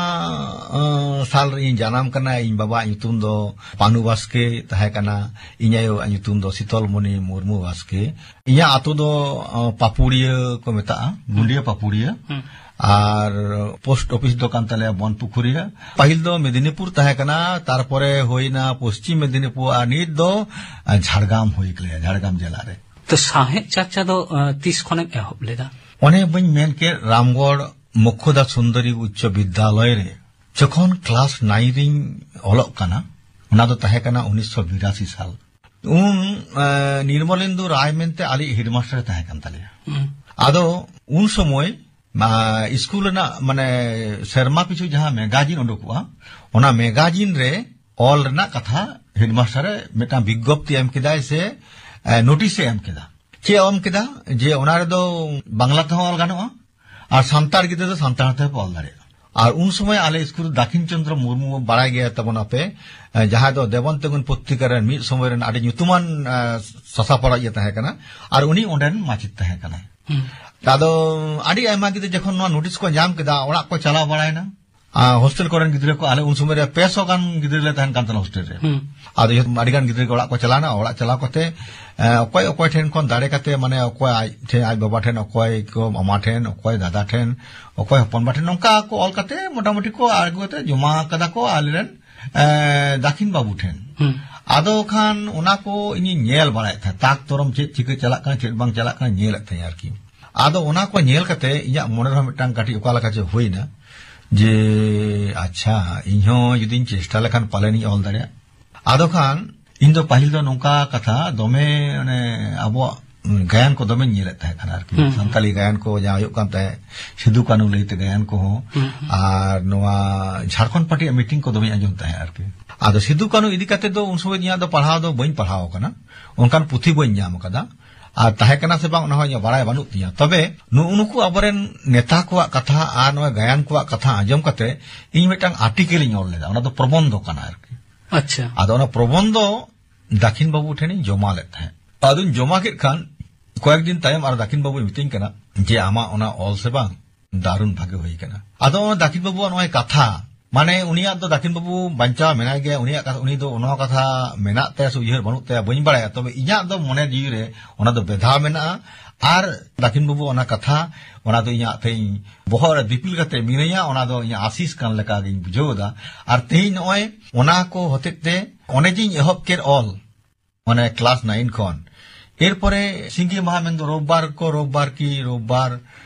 ᱟᱸ, ᱥᱟᱞ ᱨᱮ ᱤᱧ ᱡᱟᱱᱟᱢ ᱠᱟᱱᱟ᱾ ᱤᱧ ᱵᱟᱵᱟᱣᱟᱜ ᱧᱩᱛᱩᱢ ᱫᱚ ᱯᱟᱱᱩ ᱵᱟᱥᱠᱮ ᱛᱟᱦᱮᱸ ᱠᱟᱱᱟ, ᱤᱧ ᱟᱭᱳᱣᱟᱜ ᱧᱩᱛᱩᱢ ᱫᱚ ᱥᱤᱛᱚᱞᱢᱚᱱᱤ ᱢᱩᱨᱢᱩ ᱵᱟᱥᱠᱮ᱾ ᱤᱧᱟᱹᱜ ᱟᱛᱳ ᱫᱚ ᱟᱸ, ᱯᱟᱯᱩᱲᱤᱭᱟᱹ ᱠᱚ ᱢᱮᱛᱟᱜᱼᱟ, ᱜᱩᱸᱰᱤᱭᱟᱹ ᱯᱟᱯᱩᱲᱤᱭᱟᱹ᱾ ᱟᱨ ᱯᱳᱥᱴ ᱚᱯᱷᱤᱥ ᱫᱚ ᱠᱟᱱ ᱛᱟᱞᱮᱭᱟ ᱵᱚᱱᱯᱩᱠᱷᱩᱨᱤ ᱨᱮ᱾ ᱯᱟᱹᱦᱤᱞ ᱫᱚ ᱢᱮᱫᱤᱱᱤᱯᱩᱨ ᱛᱟᱦᱮᱸ ᱠᱟᱱᱟ, ᱛᱟᱨᱯᱚᱨᱮ ᱦᱩᱭᱱᱟ ᱯᱚᱥᱪᱤᱢ ᱢᱮᱫᱤᱱᱤᱯᱩᱨ, ᱟᱨ ᱱᱤᱛ ᱫᱚ ᱟᱸ, ᱡᱷᱟᱲᱜᱨᱟᱢ ᱦᱩᱭ ᱠᱟᱱᱟ, ᱡᱷᱟᱲᱜᱨᱟᱢ ᱡᱮᱞᱟ ᱨᱮ᱾ ᱛᱚ, ᱥᱟᱶᱦᱮᱫ ᱪᱟᱨᱪᱟ ᱫᱚ ᱟᱸ, ᱛᱤᱥ ᱠᱷᱚᱱᱮᱢ ᱮᱦᱚᱵ ᱞᱮᱫᱟ? ᱚᱱᱮ ᱵᱟᱹᱧ ᱢᱮᱱ ᱠᱮᱫ, ᱨᱟᱢᱜᱚᱲ ᱢᱚᱠᱠᱷᱚᱫᱟ ᱥᱩᱱᱫᱚᱨᱤ ᱩᱪᱪᱚ ᱵᱤᱫᱽᱫᱟᱞᱚᱭ ᱨᱮ ᱡᱚᱠᱷᱚᱱ ᱠᱞᱟᱥ ᱱᱟᱭᱤᱱ ᱨᱤᱧ ᱚᱞᱚᱜ ᱠᱟᱱᱟ, ᱚᱱᱟ ᱫᱚ ᱛᱟᱦᱮᱸ ᱠᱟᱱᱟ ᱩᱱᱤᱥᱥᱚ ᱵᱤᱨᱟᱥᱤ ᱥᱟᱞ᱾ ᱩᱱ ᱮ, ᱱᱤᱨᱢᱚᱞᱮᱱᱫᱩ ᱨᱟᱭ ᱢᱮᱱᱛᱮ ᱟᱞᱮᱭᱤᱡ ᱦᱮᱰᱢᱟᱥᱴᱟᱨᱮ ᱛᱟᱦᱮᱸ ᱠᱟᱱ ᱛᱟᱞᱮᱭᱟ᱾ ᱟᱫᱚ ᱩᱱ ᱥᱚᱢᱚᱭ ᱢᱟ, ᱥᱠᱩᱞ ᱨᱮᱱᱟᱜ, ᱢᱟᱱᱮ, ᱥᱮᱨᱢᱟ ᱯᱤᱪᱷᱩ ᱡᱟᱦᱟᱸ ᱢᱮᱜᱟᱡᱤᱱ ᱩᱰᱩᱠᱚᱜᱼᱟ, ᱚᱱᱟ ᱢᱮᱜᱟᱡᱤᱱ ᱨᱮ ᱚᱞ ᱨᱮᱱᱟᱜ ᱠᱟᱛᱷᱟ ᱦᱮᱰᱢᱟᱥᱴᱟᱨ ᱮ ᱢᱤᱫᱴᱟᱝ ᱵᱤᱜᱽᱜᱚᱯᱛᱤ ᱮᱢ ᱠᱮᱫᱟᱭ ᱥᱮ, ᱮ, ᱱᱳᱴᱤᱥ ᱮ ᱮᱢ ᱠᱮᱫᱟ᱾ ᱪᱮᱫ ᱮ ᱮᱢ ᱠᱮᱫᱟ? ᱡᱮ ᱚᱱᱟ ᱨᱮᱫᱚ ᱵᱟᱝᱞᱟ ᱛᱮᱦᱚᱸ ᱚᱞ ᱜᱟᱱᱚᱜᱼᱟ ᱟᱨ ᱥᱟᱱᱛᱟᱲ ᱜᱤᱫᱽᱨᱟᱹ ᱫᱚ ᱥᱟᱱᱛᱟᱲ ᱛᱮᱦᱚᱸ ᱯᱮ ᱚᱞ ᱫᱟᱲᱮᱭᱟᱜᱼᱟ᱾ ᱟᱨ ᱩᱱ ᱥᱚᱢᱚᱭ ᱟᱞᱮ ᱥᱠᱩᱞ ᱨᱮ ᱫᱟᱠᱷᱤᱱ ᱪᱚᱱᱫᱨᱚ ᱢᱩᱨᱢᱩ ᱵᱟᱲᱟᱭ ᱜᱮᱭᱟ ᱛᱟᱵᱚᱱ ᱟᱯᱮ, ᱮ, ᱡᱟᱦᱟᱸᱭ ᱫᱚ ᱫᱮᱵᱚᱱ ᱛᱮᱸᱜᱩᱱ ᱯᱚᱛᱨᱤᱠᱟ ᱨᱮᱱ ᱢᱤᱫ ᱥᱚᱢᱚᱭ ᱨᱮᱱ ᱟᱹᱰᱤ ᱧᱩᱛᱩᱢᱟᱱ, ᱮ, ᱥᱟᱥᱟᱯᱟᱲᱟ ᱤᱭᱟᱹ ᱛᱟᱦᱮᱸ ᱠᱟᱱᱟ, ᱟᱨ ᱩᱱᱤ ᱚᱸᱰᱮᱱ ᱢᱟᱪᱮᱫ ᱛᱟᱦᱮᱸ ᱠᱟᱱᱟᱭ᱾ ᱟᱫᱚ ᱟᱹᱰᱤ ᱟᱭᱢᱟ ᱜᱤᱫᱽᱨᱟᱹ ᱡᱚᱠᱷᱚᱱ ᱱᱚᱣᱟ ᱱᱳᱴᱤᱥ ᱠᱚ ᱧᱟᱢ ᱠᱮᱫᱟ, ᱚᱲᱟᱜ ᱠᱚ ᱪᱟᱞᱟᱣ ᱵᱟᱲᱟᱭᱮᱱᱟ᱾ ᱟᱨ ᱦᱳᱥᱴᱮᱞ ᱠᱚᱨᱮᱱ ᱜᱤᱫᱽᱨᱟᱹ ᱠᱚ, ᱟᱞᱮ ᱩᱱ ᱥᱚᱢᱚᱭ ᱨᱮ ᱯᱮ ᱥᱚ ᱜᱟᱱ ᱜᱤᱫᱽᱨᱟᱹ ᱞᱮ ᱛᱟᱦᱮᱱ ᱠᱟᱱ ᱛᱟᱦᱮᱱᱟ ᱦᱳᱥᱴᱮᱞ ᱨᱮ᱾ ᱟᱫᱚ ᱡᱚᱛᱚ, ᱟᱹᱰᱤ ᱜᱟᱱ ᱜᱤᱫᱽᱨᱟᱹ ᱜᱮ ᱚᱲᱟᱜ ᱠᱚ ᱪᱟᱞᱟᱣᱱᱟ᱾ ᱚᱲᱟᱜ ᱪᱟᱞᱟᱣ ᱠᱟᱛᱮ, ᱮ, ᱚᱠᱚᱭ ᱚᱠᱚᱭ ᱴᱷᱮᱱ ᱠᱷᱚᱱ ᱫᱟᱲᱮ ᱠᱟᱛᱮ, ᱢᱟᱱᱮ, ᱚᱠᱚᱭ ᱟᱡ ᱴᱷᱮᱱ, ᱟᱡ ᱵᱟᱵᱟ ᱴᱷᱮᱱ, ᱚᱠᱚᱭ ᱠᱚ ᱢᱟᱢᱟ ᱴᱷᱮᱱ, ᱚᱠᱚᱭ ᱫᱟᱫᱟ ᱴᱷᱮᱱ, ᱚᱠᱚᱭ ᱦᱚᱯᱚᱱ ᱵᱟ ᱴᱷᱮᱱ, ᱱᱚᱝᱠᱟ ᱠᱚ ᱚᱞ ᱠᱟᱛᱮ ᱢᱚᱴᱟᱢᱩᱴᱤ ᱠᱚ ᱟᱹᱜᱩ ᱠᱟᱛᱮ ᱡᱚᱢᱟ ᱠᱟᱫᱟ ᱠᱚ ᱟᱞᱮᱨᱮᱱ, ᱮ, ᱫᱟᱠᱷᱤᱱ ᱵᱟᱹᱵᱩ ᱴᱷᱮᱱ᱾ ᱟᱫᱚ ᱠᱷᱟᱱ ᱚᱱᱟ ᱠᱚ ᱤᱧᱤᱧ ᱧᱮᱞ ᱵᱟᱲᱟᱭᱮᱫ ᱛᱟᱦᱮᱸᱫ, ᱛᱟᱠ ᱛᱚᱨᱚᱢ ᱪᱮᱫ ᱪᱤᱠᱟᱹ ᱪᱟᱞᱟᱜ ᱠᱟᱱᱟ, ᱪᱮᱫ ᱵᱟᱝ ᱪᱟᱞᱟᱜ ᱠᱟᱱᱟ, ᱧᱮᱞᱮᱫ ᱛᱟᱦᱮᱸᱫ ᱟᱨᱠᱤ᱾ ᱟᱫᱚ ᱚᱱᱟ ᱠᱚ ᱧᱮᱞ ᱠᱟᱛᱮ ᱤᱧᱟᱹᱜ ᱢᱚᱱᱮ ᱨᱮᱦᱚᱸ ᱢᱤᱫᱴᱟᱝ ᱠᱟᱹᱴᱤᱡ ᱚᱠᱟ ᱞᱮᱠᱟ ᱪᱚ ᱦᱩᱭᱱᱟ ᱡᱮ, ᱟᱪᱪᱷᱟ, ᱤᱧ ᱦᱚᱸ ᱡᱩᱫᱤᱧ ᱪᱮᱥᱴᱟ ᱞᱮᱠᱷᱟᱱ ᱯᱟᱞᱮᱱᱤᱧ ᱚᱞ ᱫᱟᱲᱮᱭᱟᱜ᱾ ᱟᱫᱚ ᱠᱷᱟᱱ ᱤᱧ ᱫᱚ ᱯᱟᱹᱦᱤᱞ ᱫᱚ ᱱᱚᱝᱠᱟ ᱠᱟᱛᱷᱟ, ᱫᱚᱢᱮ ᱚᱱᱮ ᱟᱵᱚᱣᱟᱜ ᱜᱟᱭᱟᱱ ᱠᱚ ᱫᱚᱢᱮᱧ ᱧᱮᱞᱮᱫ ᱛᱟᱦᱮᱸ ᱠᱟᱱᱟ ᱟᱨᱠᱤ᱾ ᱥᱟᱱᱛᱟᱲᱤ ᱜᱟᱭᱟᱱ ᱠᱚ ᱡᱟᱦᱟᱸ ᱦᱩᱭᱩᱜ ᱠᱟᱱ ᱛᱟᱦᱮᱸᱫ, ᱥᱤᱫᱩ ᱠᱟᱹᱱᱩ ᱞᱟᱹᱭᱛᱮ ᱜᱟᱭᱟᱱ ᱠᱚᱦᱚᱸ, ᱟᱨ ᱱᱚᱣᱟ ᱡᱷᱟᱲᱠᱷᱚᱸᱰ ᱯᱟᱨᱴᱤᱭᱟᱜ ᱢᱤᱴᱤᱝ ᱠᱚ ᱫᱚᱢᱮᱧ ᱟᱸᱡᱚᱢ ᱛᱟᱦᱮᱸᱫ ᱟᱨᱠᱤ᱾ ᱟᱫᱚ ᱥᱤᱫᱩ ᱠᱟᱹᱱᱩ ᱤᱫᱤ ᱠᱟᱛᱮ ᱫᱚ ᱩᱱ ᱥᱚᱢᱚᱭ ᱤᱧᱟᱹᱜ ᱫᱚ ᱯᱟᱲᱦᱟᱣ ᱫᱚ ᱵᱟᱹᱧ ᱯᱟᱲᱦᱟᱣ ᱟᱠᱟᱱᱟ, ᱚᱱᱠᱟᱱ ᱯᱩᱛᱷᱤ ᱵᱟᱹᱧ ᱧᱟᱢ ᱟᱠᱟᱫᱟ᱾ ᱟᱨ ᱛᱟᱦᱮᱸ ᱠᱟᱱᱟ ᱥᱮ ᱵᱟᱝ, ᱚᱱᱟ ᱦᱚᱸ ᱤᱧᱟᱹᱜ ᱵᱟᱲᱟᱭ ᱵᱟᱹᱱᱩᱜ ᱛᱤᱧᱟᱹ᱾ ᱛᱚᱵᱮ ᱱᱩᱜᱼᱩ ᱱᱩᱠᱩ ᱟᱵᱚᱨᱮᱱ ᱱᱮᱛᱟ ᱠᱚᱣᱟᱜ ᱠᱟᱛᱷᱟ ᱟᱨ ᱱᱚᱣᱟ ᱜᱟᱭᱟᱱ ᱠᱚᱣᱟᱜ ᱠᱟᱛᱷᱟ ᱟᱸᱡᱚᱢ ᱠᱟᱛᱮ ᱤᱧ ᱢᱤᱫᱴᱟᱝ ᱟᱨᱴᱤᱠᱮᱞ ᱤᱧ ᱚᱞ ᱞᱮᱫᱟ᱾ ᱚᱱᱟ ᱫᱚ ᱯᱨᱚᱵᱚᱱᱫᱷᱚ ᱠᱟᱱᱟ ᱟᱨᱠᱤ᱾ ᱟᱪᱪᱷᱟ᱾ ᱟᱫᱚ ᱚᱱᱟ ᱯᱨᱚᱵᱚᱱᱫᱷᱚ ᱫᱟᱠᱷᱤᱱ ᱵᱟᱹᱵᱩ ᱴᱷᱮᱱᱤᱧ ᱡᱚᱢᱟ ᱞᱮᱫ ᱛᱟᱦᱮᱸᱫ᱾ ᱟᱫᱚᱧ ᱡᱚᱢᱟ ᱠᱮᱫ ᱠᱷᱟᱱ ᱠᱚᱭᱮᱠ ᱫᱤᱱ ᱛᱟᱭᱚᱢ ᱟᱨ ᱫᱟᱠᱷᱤᱱ ᱵᱟᱹᱵᱩᱭ ᱢᱤᱛᱟᱹᱧ ᱠᱟᱱᱟ ᱡᱮ, "ᱟᱢᱟᱜ ᱚᱱᱟ ᱚᱞ ᱥᱮ ᱵᱟᱝ, ᱫᱟᱨᱩᱱ ᱵᱷᱟᱜᱮ ᱦᱩᱭ ᱠᱟᱱᱟ᱾" ᱟᱫᱚ ᱚᱱᱟ ᱫᱟᱠᱷᱤᱱ ᱵᱟᱹᱵᱩᱣᱟᱜ ᱱᱚᱜᱼᱚᱭ ᱠᱟᱛᱷᱟ, ᱢᱟᱱᱮ ᱩᱱᱤᱭᱟᱜ ᱫᱚ, ᱫᱟᱠᱷᱤᱱ ᱵᱟᱹᱵᱩ ᱵᱟᱧᱪᱟᱣ ᱢᱮᱱᱟᱭ ᱜᱮᱭᱟ, ᱩᱱᱤᱭᱟᱜ ᱠᱟᱛᱷᱟ, ᱩᱱᱤ ᱫᱚ ᱱᱚᱣᱟ ᱠᱟᱛᱷᱟ ᱢᱮᱱᱟᱜ ᱛᱟᱭᱟ ᱥᱮ ᱩᱭᱦᱟᱹᱨ ᱵᱟᱹᱱᱩᱜ ᱛᱟᱭᱟ ᱵᱟᱹᱧ ᱵᱟᱲᱟᱭᱟ, ᱛᱚᱵᱮ ᱤᱧᱟᱜ ᱫᱚ ᱢᱚᱱᱮ ᱡᱤᱣᱤ ᱨᱮ ᱚᱱᱟ ᱫᱚ ᱵᱮᱫᱷᱟ ᱢᱮᱱᱟᱜᱼᱟ᱾ ᱟᱨ ᱫᱟᱠᱷᱤᱱ ᱵᱟᱹᱵᱩ ᱚᱱᱟ ᱠᱟᱛᱷᱟ, ᱚᱱᱟ ᱫᱚ ᱤᱧᱟᱜ ᱛᱮᱦᱮᱧ ᱵᱚᱦᱚᱜ ᱨᱮ ᱫᱤᱯᱤᱞ ᱠᱟᱛᱮ ᱢᱤᱱᱟᱹᱧᱟ, ᱚᱱᱟ ᱫᱚ ᱤᱧᱟᱜ ᱟᱥᱤᱥ ᱠᱟᱱ ᱞᱮᱠᱟ ᱜᱤᱧ ᱵᱩᱡᱷᱟᱹᱣ ᱮᱫᱟ᱾ ᱟᱨ ᱛᱮᱦᱮᱧ ᱱᱚᱜᱼᱚᱭ ᱚᱱᱟ ᱠᱚ ᱦᱚᱛᱮᱡ ᱛᱮ ᱚᱱᱮ ᱡᱤᱧ ᱮᱦᱚᱵ ᱠᱮᱫ ᱚᱞ, ᱢᱟᱱᱮ ᱠᱞᱟᱥ ᱱᱟᱭᱤᱱ ᱠᱷᱚᱱ᱾ ᱮᱨᱯᱚᱨᱮ ᱥᱤᱸᱜᱤ ᱢᱟᱦᱟ ᱢᱮᱱᱫᱚ ᱨᱳᱵᱵᱟᱨ ᱠᱚ, ᱨᱳᱵᱵᱟᱨ ᱠᱤ ᱨᱳᱵᱵᱟᱨ,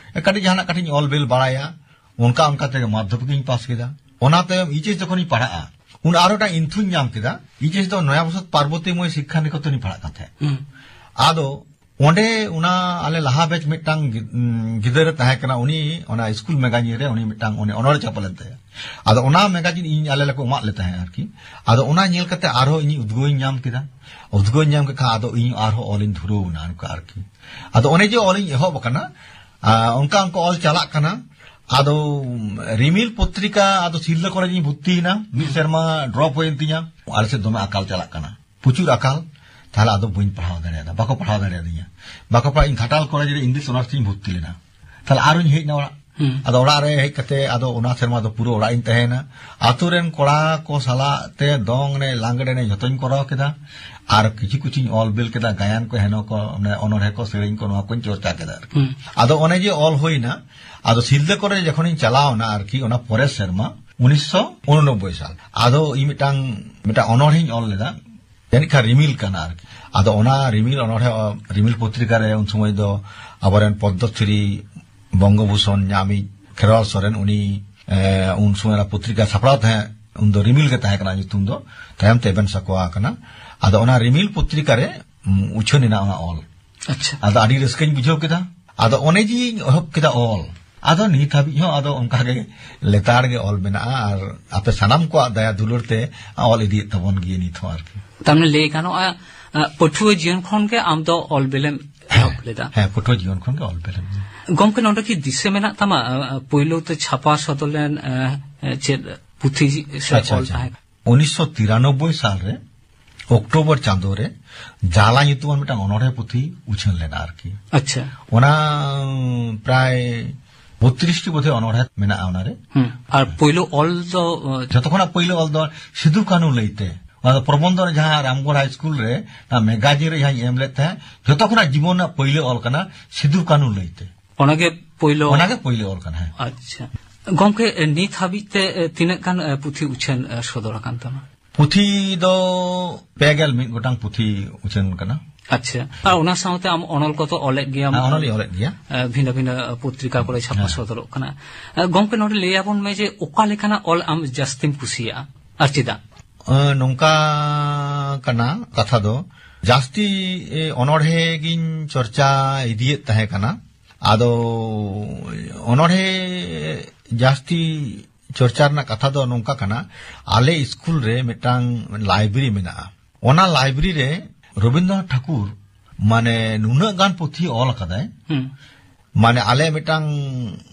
ᱠᱟᱹᱴᱤᱡ ᱡᱟᱦᱟᱱᱟᱜ ᱠᱟᱹᱴᱤᱡ ᱤᱧ ᱚᱞ ᱵᱮᱞ ᱵᱟᱲᱟᱭᱟ᱾ ᱚᱱᱠᱟ ᱚᱱᱠᱟ ᱛᱮᱜᱮ ᱢᱟᱫᱽᱫᱷᱚᱢᱤᱠ ᱤᱧ ᱯᱟᱥ ᱠᱮᱫᱟ᱾ ᱚᱱᱟ ᱛᱟᱭᱚᱢ ᱤᱪ ᱮᱥ ᱡᱚᱠᱷᱚᱱᱤᱧ ᱯᱟᱲᱦᱟᱜᱼᱟ, ᱩᱱ ᱟᱨᱚ ᱢᱤᱫᱴᱟᱝ ᱤᱱᱛᱷᱩᱧ ᱧᱟᱢ ᱠᱮᱫᱟ᱾ ᱤᱪ ᱮᱥ ᱫᱚ ᱱᱚᱭᱟ ᱵᱚᱥᱚᱛ ᱯᱟᱨᱵᱚᱛᱤ ᱢᱚᱭ ᱥᱤᱠᱠᱷᱟ ᱱᱤᱠᱮᱛᱚᱱᱤᱧ ᱯᱟᱲᱦᱟᱜ ᱠᱟᱱ ᱛᱟᱦᱮᱸᱫ᱾ ᱦᱩᱸ᱾ ᱟᱫᱚ ᱚᱸᱰᱮ ᱚᱱᱟ ᱟᱞᱮ ᱞᱟᱦᱟ ᱵᱮᱪ ᱢᱤᱫᱴᱟᱝ ᱜᱤ-, ᱩᱸ, ᱜᱤᱫᱟᱹᱨᱮ ᱛᱟᱦᱮᱸ ᱠᱟᱱᱟ, ᱩᱱᱤ ᱚᱱᱟ ᱥᱠᱩᱞ ᱢᱮᱜᱟᱡᱤᱱ ᱨᱮ ᱩᱱᱤ ᱢᱤᱫᱴᱟᱝ ᱚᱱᱮ ᱚᱱᱚᱬᱦᱮ ᱪᱷᱟᱯᱟ ᱞᱮᱱ ᱛᱟᱭᱟ᱾ ᱟᱫᱚ ᱚᱱᱟ ᱢᱮᱜᱟᱡᱤᱱ ᱤᱧ ᱟᱞᱮ ᱞᱮ ᱠᱚ ᱮᱢᱟᱜ ᱞᱮ ᱛᱟᱦᱮᱸᱫ ᱟᱨᱠᱤ᱾ ᱟᱫᱚ ᱚᱱᱟ ᱧᱮᱞ ᱠᱟᱛᱮ ᱟᱨᱦᱚᱸ ᱤᱧ ᱩᱫᱽᱜᱟᱹᱣ ᱤᱧ ᱧᱟᱢ ᱠᱮᱫᱟ᱾ ᱩᱫᱽᱜᱟᱹᱣ ᱤᱧ ᱧᱟᱢ ᱠᱮᱫ ᱠᱷᱟᱱ ᱟᱫᱚ ᱤᱧ ᱟᱨᱦᱚᱸ ᱚᱞ ᱤᱧ ᱫᱷᱩᱨᱟᱹᱣ ᱮᱱᱟ ᱚᱱᱠᱟ ᱟᱨᱠᱤ᱾ ᱟᱫᱚ ᱚᱱᱮ ᱡᱮ ᱚᱞ ᱤᱧ ᱮᱦᱚᱵ ᱟᱠᱟᱱᱟ, ᱟ, ᱚᱱᱠᱟ ᱚᱱᱠᱟ ᱚᱞ ᱪᱟᱞᱟᱜ ᱠᱟᱱᱟ᱾ ᱟᱫᱚ ᱨᱤᱢᱤᱞ ᱯᱚᱛᱨᱤᱠᱟ, ᱟᱫᱚ ᱥᱤᱞᱫᱟᱹ ᱠᱚᱞᱮᱡᱽ ᱤᱧ ᱵᱷᱚᱨᱛᱤᱭᱮᱱᱟ, ᱢᱤᱫ ᱥᱮᱨᱢᱟ ᱰᱨᱚᱯ ᱦᱩᱭᱮᱱ ᱛᱤᱧᱟ᱾ ᱟᱞᱮ ᱥᱮᱫ ᱫᱚᱢᱮ ᱟᱠᱟᱞ ᱪᱟᱞᱟᱜ ᱠᱟᱱᱟ, ᱯᱨᱚᱪᱩᱨ ᱟᱠᱟᱞ᱾ ᱛᱟᱦᱞᱮ ᱟᱫᱚ ᱵᱟᱹᱧ ᱯᱟᱲᱦᱟᱣ ᱫᱟᱲᱮᱭᱟᱫᱟ, ᱵᱟᱠᱚ ᱯᱟᱲᱦᱟᱣ ᱫᱟᱲᱮᱭᱟᱫᱤᱧᱟ, ᱵᱟᱠᱚ ᱯᱟᱲᱦᱟᱣ᱾ ᱤᱧ ᱜᱷᱟᱴᱟᱞ ᱠᱚᱞᱮᱡᱽ ᱨᱮ ᱤᱝᱞᱤᱥ ᱚᱱᱟᱨᱥ ᱛᱤᱧ ᱵᱷᱚᱨᱛᱤ ᱞᱮᱱᱟ᱾ ᱛᱟᱦᱞᱮ ᱟᱨᱚᱧ ᱦᱮᱡ ᱮᱱᱟ ᱚᱲᱟᱜ᱾ ᱦᱩᱸ᱾ ᱟᱫᱚ ᱚᱲᱟᱜ ᱨᱮ ᱦᱮᱡ ᱠᱟᱛᱮ ᱟᱫᱚ ᱚᱱᱟ ᱥᱮᱨᱢᱟ ᱫᱚ ᱯᱩᱨᱟᱹ ᱚᱲᱟᱜ ᱤᱧ ᱛᱟᱦᱮᱸᱭᱮᱱᱟ᱾ ᱟᱛᱳ ᱨᱮᱱ ᱠᱚᱲᱟ ᱠᱚ ᱥᱟᱞᱟᱜ ᱛᱮ ᱫᱚᱝ ᱮᱱᱮᱡ, ᱞᱟᱜᱽᱲᱮ ᱮᱱᱮᱡ ᱡᱷᱚᱛᱚᱧ ᱠᱚᱨᱟᱣ ᱠᱮᱫᱟ᱾ ᱟᱨ ᱠᱤᱪᱷᱩ ᱠᱤᱪᱷᱩᱧ ᱚᱞ ᱵᱤᱞ ᱠᱮᱫᱟ, ᱜᱟᱭᱟᱱ ᱠᱚ, ᱦᱮᱱᱚ ᱠᱚ, ᱢᱟᱱᱮ ᱚᱱᱚᱬᱦᱮ ᱠᱚ, ᱥᱮᱨᱮᱧ ᱠᱚ, ᱱᱚᱣᱟ ᱠᱚᱧ ᱪᱚᱨᱪᱟ ᱠᱮᱫᱟ ᱟᱨᱠᱤ᱾ ᱦᱩᱸ᱾ ᱟᱫᱚ ᱚᱱᱮ ᱡᱮ ᱚᱞ ᱦᱩᱭᱱᱟ, ᱟᱫᱚ ᱥᱤᱞᱫᱟᱹ ᱠᱚᱞᱮᱡᱽ ᱡᱚᱠᱷᱚᱱᱤᱧ ᱪᱟᱞᱟᱣ ᱮᱱᱟ ᱟᱨᱠᱤ, ᱚᱱᱟ ᱯᱚᱨᱮᱨ ᱥᱮᱨᱢᱟ, ᱩᱱᱤᱥᱥᱚ ᱩᱱᱚᱱᱚᱵᱵᱳᱭ ᱥᱟᱞ, ᱟᱫᱚ ᱤᱧ ᱢᱤᱫᱴᱟᱝ, ᱢᱤᱫᱴᱟᱝ ᱚᱱᱚᱬᱦᱮᱧ ᱚᱞ ᱞᱮᱫᱟ, ᱡᱟᱹᱱᱤᱡ ᱠᱷᱟᱱ ᱨᱤᱢᱤᱞ ᱠᱟᱱᱟ ᱟᱨᱠᱤ᱾ ᱟᱫᱚ ᱚᱱᱟ ᱨᱤᱢᱤᱞ ᱚᱱᱚᱬᱦᱮ, ᱨᱤᱢᱤᱞ ᱯᱚᱛᱨᱤᱠᱟ ᱨᱮ ᱩᱱ ᱥᱚᱢᱚᱭ ᱫᱚ ᱟᱵᱚᱨᱮᱱ ᱯᱚᱫᱽᱫᱚᱥᱨᱤ ᱵᱚᱝᱜᱚᱵᱷᱩᱥᱚᱱ ᱧᱟᱢᱤᱡ ᱠᱷᱮᱨᱣᱟᱞ ᱥᱚᱨᱮᱱ, ᱩᱱᱤ, ᱮ, ᱩᱱ ᱥᱚᱢᱚᱭ ᱚᱱᱟ ᱯᱚᱛᱨᱤᱠᱟ ᱥᱟᱯᱲᱟᱣ ᱛᱟᱦᱮᱸᱫ, ᱩᱱ ᱫᱚ ᱨᱤᱢᱤᱞ ᱜᱮ ᱛᱟᱦᱮᱸ ᱠᱟᱱᱟ ᱧᱩᱛᱩᱢ ᱫᱚ, ᱛᱟᱭᱚᱢ ᱛᱮ ᱮᱵᱷᱮᱱ ᱥᱟᱠᱣᱟ ᱟᱠᱟᱱᱟ᱾ ᱟᱫᱚ ᱚᱱᱟ ᱨᱤᱢᱤᱞ ᱯᱚᱛᱨᱤᱠᱟ ᱨᱮ, ᱩᱢ, ᱩᱪᱷᱟᱹᱱ ᱮᱱᱟ ᱚᱱᱟ ᱚᱞ᱾ ᱟᱪᱪᱷᱟ᱾ ᱟᱫᱚ ᱟᱹᱰᱤ ᱨᱟᱹᱥᱠᱟᱹᱧ ᱵᱩᱡᱷᱟᱹᱣ ᱠᱮᱫᱟ᱾ ᱟᱫᱚ ᱚᱱᱮ ᱡᱮᱧ ᱮᱦᱚᱵ ᱠᱮᱫᱟ ᱚᱞ, ᱟᱫᱚ ᱱᱤᱛ ᱦᱟᱹᱵᱤᱡ ᱦᱚᱸ ᱟᱫᱚ ᱚᱱᱠᱟ ᱜᱮ ᱞᱮᱛᱟᱲ ᱜᱮ ᱚᱞ ᱢᱮᱱᱟᱜᱼᱟ, ᱟᱨ ᱟᱯᱮ ᱥᱟᱱᱟᱢ ᱠᱚᱣᱟᱜ ᱫᱟᱭᱟ ᱫᱩᱞᱟᱹᱲ ᱛᱮ ᱚᱞ ᱤᱫᱤᱭᱮᱫ ᱛᱟᱵᱚᱱ ᱜᱮᱭᱟ ᱱᱤᱛ ᱦᱚᱸ ᱟᱨᱠᱤ᱾ ᱛᱟᱨᱢᱟᱱᱮ ᱞᱟᱹᱭ ᱜᱟᱱᱚᱜᱼᱟ, ᱟ, ᱯᱟᱹᱴᱷᱩᱣᱟᱹ ᱡᱤᱭᱚᱱ ᱠᱷᱚᱱ ᱜᱮ ᱟᱢ ᱫᱚ ᱚᱞ ᱵᱮᱞᱮᱢ ᱮᱦᱚᱵ ᱞᱮᱫᱟ? ᱦᱮᱸ, ᱯᱟᱹᱴᱷᱩᱣᱟᱹ ᱡᱤᱭᱚᱱ ᱠᱷᱚᱱ ᱜᱮ ᱚᱞ ᱵᱮᱞᱮᱢ᱾ ᱜᱚᱢᱠᱮ, ᱱᱚᱰᱮ ᱠᱤ ᱫᱤᱥᱟᱹ ᱢᱮᱱᱟᱜ ᱛᱟᱢᱟ, ᱟ, ᱟ, ᱯᱳᱭᱞᱳ ᱛᱮ ᱪᱷᱟᱯᱟ ᱥᱚᱫᱚᱨ ᱞᱮᱱ, ᱟ, ᱟ, ᱪᱮᱫ ᱯᱩᱛᱷᱤ ᱥᱮ ᱟᱪᱪᱷᱟ, ᱚᱞ ᱟᱪᱪᱷᱟ᱾ ᱛᱟᱦᱮᱸ ᱠᱟᱱᱟ? ᱩᱱᱤᱥᱥᱚ ᱛᱤᱨᱟᱱᱚᱵᱵᱳᱭ ᱥᱟᱞ ᱨᱮ ᱚᱠᱴᱳᱵᱚᱨ ᱪᱟᱸᱫᱳ ᱨᱮ ᱡᱟᱞᱟ ᱧᱩᱛᱩᱢᱟᱱ ᱢᱤᱫᱴᱟᱝ ᱚᱱᱚᱬᱦᱮ ᱯᱩᱛᱷᱤ ᱩᱪᱷᱟᱹᱱ ᱞᱮᱱᱟ ᱟᱨᱠᱤ᱾ ᱟᱪᱪᱷᱟ᱾ ᱚᱱᱟ, ᱩᱸ, ᱯᱨᱟᱭ ᱵᱚᱛᱨᱤᱥ ᱴᱤ ᱵᱳᱫᱷᱚᱭ ᱚᱱᱚᱬᱦᱮ ᱢᱮᱱᱟᱜᱼᱟ ᱚᱱᱟᱨᱮ᱾ ᱦᱩᱸ᱾ ᱟᱨ ᱯᱳᱭᱞᱳ ᱚᱞ ᱫᱚ, ᱟᱸ, ᱡᱷᱚᱛᱚ ᱠᱷᱚᱱᱟᱜ ᱯᱳᱭᱞᱳ ᱚᱞ ᱫᱚ ᱥᱤᱫᱩ ᱠᱟᱹᱱᱦᱩ ᱞᱟᱹᱭᱛᱮ᱾ ᱚᱱᱟ ᱫᱚ ᱯᱨᱚᱵᱚᱱᱫᱷᱚ ᱨᱮ ᱡᱟᱦᱟᱸ ᱨᱟᱢᱜᱚᱲ ᱦᱟᱭ ᱥᱠᱩᱞ ᱨᱮ, ᱚᱱᱟ ᱢᱮᱜᱟᱡᱤᱱ ᱨᱮ ᱡᱟᱦᱟᱸᱧ ᱮᱢ ᱞᱮᱫ ᱛᱟᱦᱮᱸᱫ, ᱡᱷᱚᱛᱚ ᱠᱷᱚᱱᱟᱜ ᱡᱤᱵᱚᱱ ᱨᱮᱱᱟᱜ ᱯᱳᱭᱞᱳ ᱚᱞ ᱠᱟᱱᱟ ᱥᱤᱫᱩ ᱠᱟᱹᱱᱦᱩ ᱞᱟᱹᱭᱛᱮ᱾ ᱚᱱᱟᱜᱮ ᱯᱳᱭᱞᱳ? ᱚᱱᱟᱜᱮ ᱯᱳᱭᱞᱳ ᱚᱞ ᱠᱟᱱᱟ, ᱦᱮᱸ᱾ ᱟᱪᱪᱷᱟ᱾ ᱜᱚᱢᱠᱮ, ᱱᱤᱛ ᱦᱟᱹᱵᱤᱡ ᱛᱮ, ᱮ, ᱛᱤᱱᱟᱹᱜ ᱜᱟᱱ, ᱮ, ᱯᱩᱛᱷᱤ ᱩᱪᱷᱟᱹᱱ, ᱮ, ᱥᱚᱫᱚᱨ ᱟᱠᱟᱱ ᱛᱟᱢᱟ? ᱯᱩᱛᱷᱤ ᱫᱚ ᱯᱮ ᱜᱮᱞ ᱢᱤᱫ ᱜᱚᱴᱟᱝ ᱯᱩᱛᱷᱤ ᱩᱪᱷᱟᱹᱱ ᱠᱟᱱᱟ᱾ ᱟᱪᱪᱷᱟ᱾ ᱟᱨ ᱚᱱᱟ ᱥᱟᱶᱛᱮ ᱟᱢ ᱚᱱᱚᱞ ᱠᱚᱫᱚ ᱚᱞᱮᱫ ᱜᱮᱭᱟᱢ? ᱦᱮᱸ, ᱚᱱᱚᱞᱤᱧ ᱚᱞᱮᱫ ᱜᱮᱭᱟ᱾ ᱮ, ᱵᱷᱤᱱᱟᱹ ᱵᱷᱤᱱᱟᱹ ᱯᱚᱛᱨᱤᱠᱟ ᱠᱚᱨᱮ ᱪᱷᱟᱯᱟ ᱦᱮᱸ᱾ ᱥᱚᱫᱚᱨᱚᱜ ᱠᱟᱱᱟ᱾ ᱮ, ᱜᱚᱢᱠᱮ, ᱱᱚᱰᱮ ᱞᱟᱹᱭ ᱟᱵᱚᱱ ᱢᱮ ᱡᱮ ᱚᱠᱟ ᱞᱮᱠᱟᱱᱟᱜ ᱚᱞ ᱟᱢ ᱡᱟᱹᱥᱛᱤᱢ ᱠᱩᱥᱤᱭᱟᱜᱼᱟ ᱟᱨ ᱪᱮᱫᱟᱜ? ᱮ, ᱱᱚᱝᱠᱟ ᱠᱟᱱᱟ ᱠᱟᱛᱷᱟ ᱫᱚ, ᱡᱟᱹᱥᱛᱤ, ᱮ, ᱚᱱᱚᱬᱦᱮ ᱜᱤᱧ ᱪᱚᱨᱪᱟ ᱤᱫᱤᱭᱮᱫ ᱛᱟᱦᱮᱸ ᱠᱟᱱᱟ᱾ ᱟᱫᱚ ᱚᱱᱚᱬᱦᱮ ᱡᱟᱹᱥᱛᱤ ᱪᱚᱨᱪᱟ ᱨᱮᱱᱟᱜ ᱠᱟᱛᱷᱟ ᱫᱚ ᱱᱚᱝᱠᱟ ᱠᱟᱱᱟ, ᱟᱞᱮ ᱥᱠᱩᱞ ᱨᱮ ᱢᱤᱫᱴᱟᱝ ᱞᱟᱭᱵᱨᱮᱨᱤ ᱢᱮᱱᱟᱜᱼᱟ᱾ ᱚᱱᱟ ᱞᱟᱭᱵᱨᱮᱨᱤ ᱨᱮ ᱨᱚᱵᱤᱱᱫᱨᱚᱱᱟᱛᱷ ᱴᱷᱟᱠᱩᱨ, ᱢᱟᱱᱮ, ᱱᱩᱱᱟᱹᱜ ᱜᱟᱱ ᱯᱩᱛᱷᱤ ᱚᱞ ᱟᱠᱟᱫᱟᱭ᱾ ᱦᱩᱸ᱾ ᱢᱟᱱᱮ, ᱟᱞᱮ ᱢᱤᱫᱴᱟᱝ,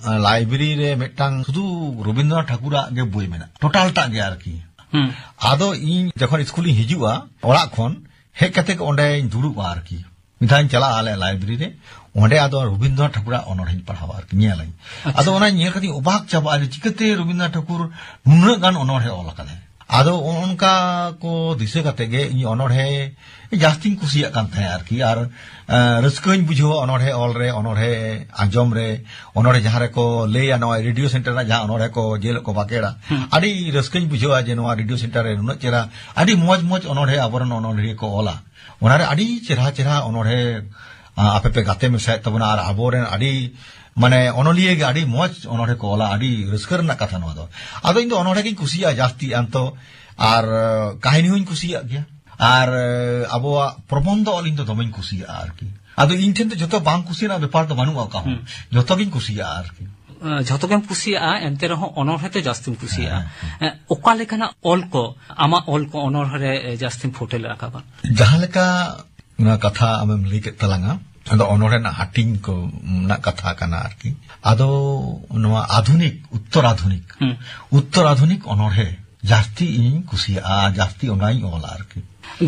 ᱟ, ᱞᱟᱭᱵᱨᱮᱨᱤ ᱨᱮ ᱢᱤᱫᱴᱟᱝ ᱥᱩᱫᱷᱩ ᱨᱚᱵᱤᱱᱫᱨᱚᱱᱟᱛᱷ ᱴᱷᱟᱠᱩᱨᱟᱜ ᱜᱮ ᱵᱳᱭ ᱢᱮᱱᱟᱜᱼᱟ, ᱴᱳᱴᱟᱞ ᱴᱟᱜ ᱜᱮ ᱟᱨᱠᱤ᱾ ᱦᱩᱸ᱾ ᱟᱫᱚ ᱤᱧ ᱡᱚᱠᱷᱚᱱ ᱥᱠᱩᱞᱤᱧ ᱦᱤᱡᱩᱜᱼᱟ, ᱚᱲᱟᱜ ᱠᱷᱚᱱ ᱦᱮᱡ ᱠᱟᱛᱮ ᱜᱮ ᱚᱸᱰᱮᱧ ᱫᱩᱲᱩᱵᱼᱟ ᱟᱨᱠᱤ᱾ ᱢᱤᱫ ᱫᱷᱟᱣ ᱤᱧ ᱪᱟᱞᱟᱜᱼᱟ ᱟᱞᱮ ᱞᱟᱭᱵᱨᱮᱨᱤ ᱨᱮ, ᱚᱸᱰᱮ ᱟᱫᱚ ᱨᱚᱵᱤᱱᱫᱨᱚᱱᱟᱛᱷ ᱴᱷᱟᱠᱩᱨᱟᱜ ᱚᱱᱚᱬᱦᱮᱧ ᱯᱟᱲᱦᱟᱣᱟ ᱟᱨᱠᱤ, ᱧᱮᱞᱟᱹᱧ᱾ ᱟᱪᱪᱷᱟ᱾ ᱟᱫᱚ ᱚᱱᱟ ᱧᱮᱞ ᱠᱟᱛᱮᱧ ᱚᱵᱟᱠ ᱪᱟᱵᱟᱜᱼᱟ ᱡᱮ ᱪᱤᱠᱟᱹᱛᱮ ᱨᱚᱵᱤᱱᱫᱨᱚᱱᱟᱛᱷ ᱴᱷᱟᱠᱩᱨ ᱱᱩᱱᱟᱹᱜ ᱜᱟᱱ ᱚᱱᱚᱬᱦᱮ ᱚᱞ ᱟᱠᱟᱫᱟᱭ᱾ ᱟᱫᱚ ᱚᱱᱠᱟ ᱠᱚ ᱫᱤᱥᱟᱹ ᱠᱟᱛᱮ ᱜᱮ ᱤᱧ ᱚᱱᱚᱬᱦᱮ ᱡᱟᱹᱥᱛᱤᱧ ᱠᱩᱥᱤᱭᱟᱜ ᱠᱟᱱ ᱛᱟᱦᱮᱸᱫ ᱟᱨᱠᱤ᱾ ᱟᱨ, ᱮ, ᱨᱟᱹᱥᱠᱟᱹᱧ ᱵᱩᱡᱷᱟᱹᱣᱟ ᱚᱱᱚᱬᱦᱮ ᱚᱞ ᱨᱮ, ᱚᱱᱚᱬᱦᱮ ᱟᱸᱡᱚᱢ ᱨᱮ, ᱚᱱᱚᱬᱦᱮ ᱡᱟᱦᱟᱸ ᱨᱮᱠᱚ ᱞᱟᱹᱭᱟ, ᱱᱚᱣᱟ ᱨᱮᱰᱤᱭᱳ ᱥᱮᱱᱴᱟᱨ ᱨᱮᱱᱟᱜ ᱡᱟᱦᱟᱸ ᱚᱱᱚᱬᱦᱮ ᱠᱚ ᱡᱮ ᱦᱤᱞᱳᱜ ᱠᱚ ᱵᱟᱠᱷᱮᱲᱟ, ᱦᱩᱸ᱾ ᱟᱹᱰᱤ ᱨᱟᱹᱥᱠᱟᱹᱧ ᱵᱩᱡᱷᱟᱹᱣᱟ ᱡᱮ ᱱᱚᱣᱟ ᱨᱮᱰᱤᱭᱳ ᱥᱮᱱᱴᱟᱨ ᱨᱮ ᱱᱩᱱᱟᱹᱜ ᱪᱮᱦᱨᱟ, ᱟᱹᱰᱤ ᱢᱚᱡᱽ ᱢᱚᱡᱽ ᱚᱱᱚᱬᱦᱮ ᱟᱵᱚᱨᱮᱱ ᱚᱱᱚᱬᱦᱤᱭᱟᱹ ᱠᱚ ᱚᱞᱟ᱾ ᱚᱱᱟᱨᱮ ᱟᱹᱰᱤ ᱪᱮᱦᱨᱟ ᱪᱮᱦᱨᱟ ᱚᱱᱚᱬᱦᱮ, ᱟ, ᱟᱯᱮ ᱯᱮ ᱜᱟᱛᱮ ᱢᱮᱥᱟᱭᱮᱫ ᱛᱟᱵᱚᱱᱟ, ᱟᱨ ᱟᱵᱚᱨᱮᱱ ᱟᱹᱰᱤ, ᱢᱟᱱᱮ, ᱚᱱᱚᱞᱤᱭᱟᱹ ᱜᱮ ᱟᱹᱰᱤ ᱢᱚᱡᱽ ᱚᱱᱚᱬᱦᱮ ᱠᱚ ᱚᱞᱟ, ᱟᱹᱰᱤ ᱨᱟᱹᱥᱠᱟᱹ ᱨᱮᱱᱟᱜ ᱠᱟᱛᱷᱟ ᱱᱚᱣᱟ ᱫᱚ᱾ ᱟᱫᱚ ᱤᱧ ᱫᱚ ᱚᱱᱚᱬᱦᱮ ᱜᱤᱧ ᱠᱩᱥᱤᱭᱟᱜᱼᱟ ᱡᱟᱹᱥᱛᱤ, ᱟᱱᱛᱚ, ᱟᱨ, ᱟ, ᱠᱟᱹᱦᱱᱤ ᱦᱚᱸᱧ ᱠᱩᱥᱤᱭᱟᱜ ᱜᱮᱭᱟ, ᱟᱨ, ᱟ, ᱟᱵᱚᱣᱟᱜ ᱯᱨᱚᱵᱚᱱᱫᱷᱚ ᱚᱞ ᱤᱧ ᱫᱚ ᱫᱚᱢᱮᱧ ᱠᱩᱥᱤᱭᱟᱜᱼᱟ ᱟᱨᱠᱤ᱾ ᱟᱫᱚ ᱤᱧ ᱴᱷᱮᱱ ᱫᱚ ᱡᱚᱛᱚ ᱵᱟᱝ ᱠᱩᱥᱤ ᱨᱮᱱᱟᱜ ᱵᱮᱯᱟᱨ ᱫᱚ ᱵᱟᱹᱱᱩᱜᱼᱟ, ᱚᱠᱟ ᱦᱚᱸ᱾ ᱦᱩᱸ᱾ ᱡᱚᱛᱚ ᱜᱤᱧ ᱠᱩᱥᱤᱭᱟᱜᱼᱟ ᱟᱨᱠᱤ᱾ ᱟ, ᱡᱷᱚᱛᱚ ᱜᱮᱢ ᱠᱩᱥᱤᱭᱟᱜᱼᱟ, ᱮᱱᱛᱮ ᱨᱮᱦᱚᱸ ᱚᱱᱚᱬᱦᱮ ᱛᱮ ᱡᱟᱹᱥᱛᱤᱢ ᱠᱩᱥᱤᱭᱟᱜᱼᱟ᱾ ᱦᱮᱸ, ᱦᱮᱸ᱾ ᱮ, ᱚᱠᱟ ᱞᱮᱠᱟᱱᱟᱜ ᱚᱞ ᱠᱚ ᱟᱢᱟᱜ ᱚᱞ ᱠᱚ ᱚᱱᱚᱬᱦᱮ ᱨᱮ, ᱮ, ᱡᱟᱹᱥᱛᱤᱢ ᱯᱷᱩᱴᱮᱞ ᱨᱟᱠᱟᱵᱟ? ᱡᱟᱦᱟᱸ ᱞᱮᱠᱟ ᱚᱱᱟ ᱠᱟᱛᱷᱟ ᱟᱢᱮᱢ ᱞᱟᱹᱭ ᱠᱮᱫ ᱛᱟᱞᱟᱝᱟ, ᱟᱫᱚ ᱚᱱᱚᱬᱦᱮ ᱨᱮᱱᱟᱜ ᱦᱟᱹᱴᱤᱧ ᱠᱚ ᱨᱮᱱᱟᱜ ᱠᱟᱛᱷᱟ ᱠᱟᱱᱟ ᱟᱨᱠᱤ᱾ ᱟᱫᱚ ᱱᱚᱣᱟ ᱟᱫᱷᱩᱱᱤᱠ, ᱩᱛᱛᱚᱨ ᱟᱫᱷᱩᱱᱤᱠ, ᱦᱩᱸ᱾ ᱩᱛᱛᱚᱨ ᱟᱫᱷᱩᱱᱤᱠ ᱚᱱᱚᱬᱦᱮ ᱡᱟᱹᱥᱛᱤ ᱤᱧ ᱠᱩᱥᱤᱭᱟᱜᱼᱟ, ᱡᱟᱹᱥᱛᱤ ᱚᱱᱟᱧ ᱚᱞᱟ ᱟᱨᱠᱤ᱾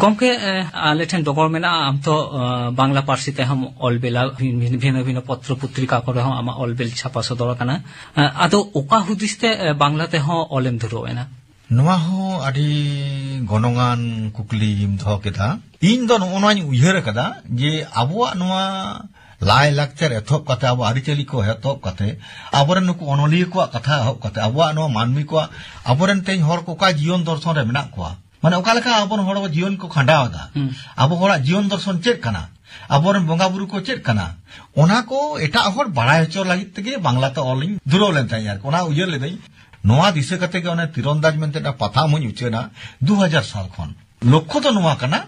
ᱜᱚᱢᱠᱮ, ᱮ, ᱟᱞᱮ ᱴᱷᱮᱱ ᱰᱚᱜᱚᱨ ᱢᱮᱱᱟᱜᱼᱟ, ᱟᱢ ᱛᱚ, ᱮ, ᱵᱟᱝᱞᱟ ᱯᱟᱹᱨᱥᱤ ᱛᱮᱦᱚᱸᱢ ᱚᱞ ᱵᱮᱞᱟ, ᱵᱷᱤᱱ-, ᱵᱷᱤᱱᱟᱹ ᱵᱷᱤᱱᱟᱹ ᱯᱚᱛᱨᱚ ᱯᱚᱛᱨᱤᱠᱟ ᱠᱚᱨᱮ ᱦᱚᱸ ᱟᱢᱟᱜ ᱚᱞ ᱵᱮᱞ ᱪᱷᱟᱯᱟ ᱥᱚᱫᱚᱨ ᱟᱠᱟᱱᱟ᱾ ᱮ, ᱟᱫᱚ ᱚᱠᱟ ᱦᱩᱫᱤᱥ ᱛᱮ, ᱮ, ᱵᱟᱝᱞᱟ ᱛᱮᱦᱚᱸ ᱚᱞᱮᱢ ᱫᱷᱩᱨᱟᱹᱣ ᱮᱱᱟ? ᱱᱚᱣᱟ ᱦᱚᱸ ᱟᱹᱰᱤ ᱜᱚᱱᱚᱝᱟᱱ ᱠᱩᱠᱞᱤᱢ ᱫᱚᱦᱚ ᱠᱮᱫᱟ᱾ ᱤᱧ ᱫᱚ ᱱᱚᱜᱼᱚ ᱱᱚᱣᱟᱧ ᱩᱭᱦᱟᱹᱨ ᱟᱠᱟᱫᱟ ᱡᱮ ᱟᱵᱚᱣᱟᱜ ᱱᱚᱣᱟ ᱞᱟᱭ ᱞᱟᱠᱪᱟᱨ ᱮᱛᱚᱦᱚᱵ ᱠᱟᱛᱮ, ᱟᱵᱚ ᱟᱹᱨᱤᱪᱟᱹᱞᱤ ᱠᱚ ᱮᱛᱚᱦᱚᱵ ᱠᱟᱛᱮ, ᱟᱵᱚᱨᱮᱱ ᱱᱩᱠᱩ ᱚᱱᱚᱞᱤᱭᱟᱹ ᱠᱚᱣᱟᱜ ᱠᱟᱛᱷᱟ ᱮᱦᱚᱵ ᱠᱟᱛᱮ, ᱟᱵᱚᱣᱟᱜ ᱱᱚᱣᱟ ᱢᱟᱹᱱᱢᱤ ᱠᱚᱣᱟᱜ, ᱟᱵᱚᱨᱮᱱ ᱛᱮᱦᱮᱧ ᱦᱚᱲ ᱠᱚ ᱚᱠᱟ ᱡᱤᱭᱚᱱ ᱫᱚᱨᱥᱚᱱ ᱨᱮ ᱢᱮᱱᱟᱜ ᱠᱚᱣᱟ, ᱢᱟᱱᱮ ᱚᱠᱟ ᱞᱮᱠᱟ ᱟᱵᱚᱨᱮᱱ ᱦᱚᱲ ᱡᱤᱭᱚᱱ ᱠᱚ ᱠᱷᱟᱸᱰᱟᱣ ᱮᱫᱟ, ᱦᱩᱸ᱾ ᱟᱵᱚ ᱦᱚᱲᱟᱜ ᱡᱤᱭᱚᱱ ᱫᱚᱨᱥᱚᱱ ᱪᱮᱫ ᱠᱟᱱᱟ, ᱟᱵᱚᱨᱮᱱ ᱵᱚᱸᱜᱟ ᱵᱩᱨᱩ ᱠᱚ ᱪᱮᱫ ᱠᱟᱱᱟ, ᱚᱱᱟ ᱠᱚ ᱮᱴᱟᱜ ᱦᱚᱲ ᱵᱟᱲᱟᱭ ᱦᱚᱪᱚ ᱞᱟᱹᱜᱤᱫ ᱛᱮᱜᱮ ᱵᱟᱝᱞᱟᱛᱮ ᱚᱞᱤᱧ ᱫᱷᱩᱨᱟᱹᱣ ᱞᱮᱱ ᱛᱟᱦᱮᱸᱫ ᱟᱨᱠᱤ᱾ ᱚᱱᱟ ᱩᱭᱦᱟᱹᱨ ᱞᱮᱫᱟᱹᱧ, ᱱᱚᱣᱟ ᱫᱤᱥᱟᱹ ᱠᱟᱛᱮ ᱜᱮ ᱚᱱᱮ ᱛᱤᱨᱚᱱᱫᱟᱡᱽ ᱢᱮᱱᱛᱮ ᱢᱤᱫᱴᱟᱝ ᱯᱟᱛᱷᱟᱢ ᱦᱚᱸᱧ ᱩᱪᱷᱟᱹᱱᱟ ᱫᱩ ᱦᱟᱡᱟᱨ ᱥᱟᱞ ᱠᱷᱚᱱ᱾ ᱞᱚᱠᱠᱷᱚ ᱫᱚ ᱱᱚᱣᱟ ᱠᱟᱱᱟ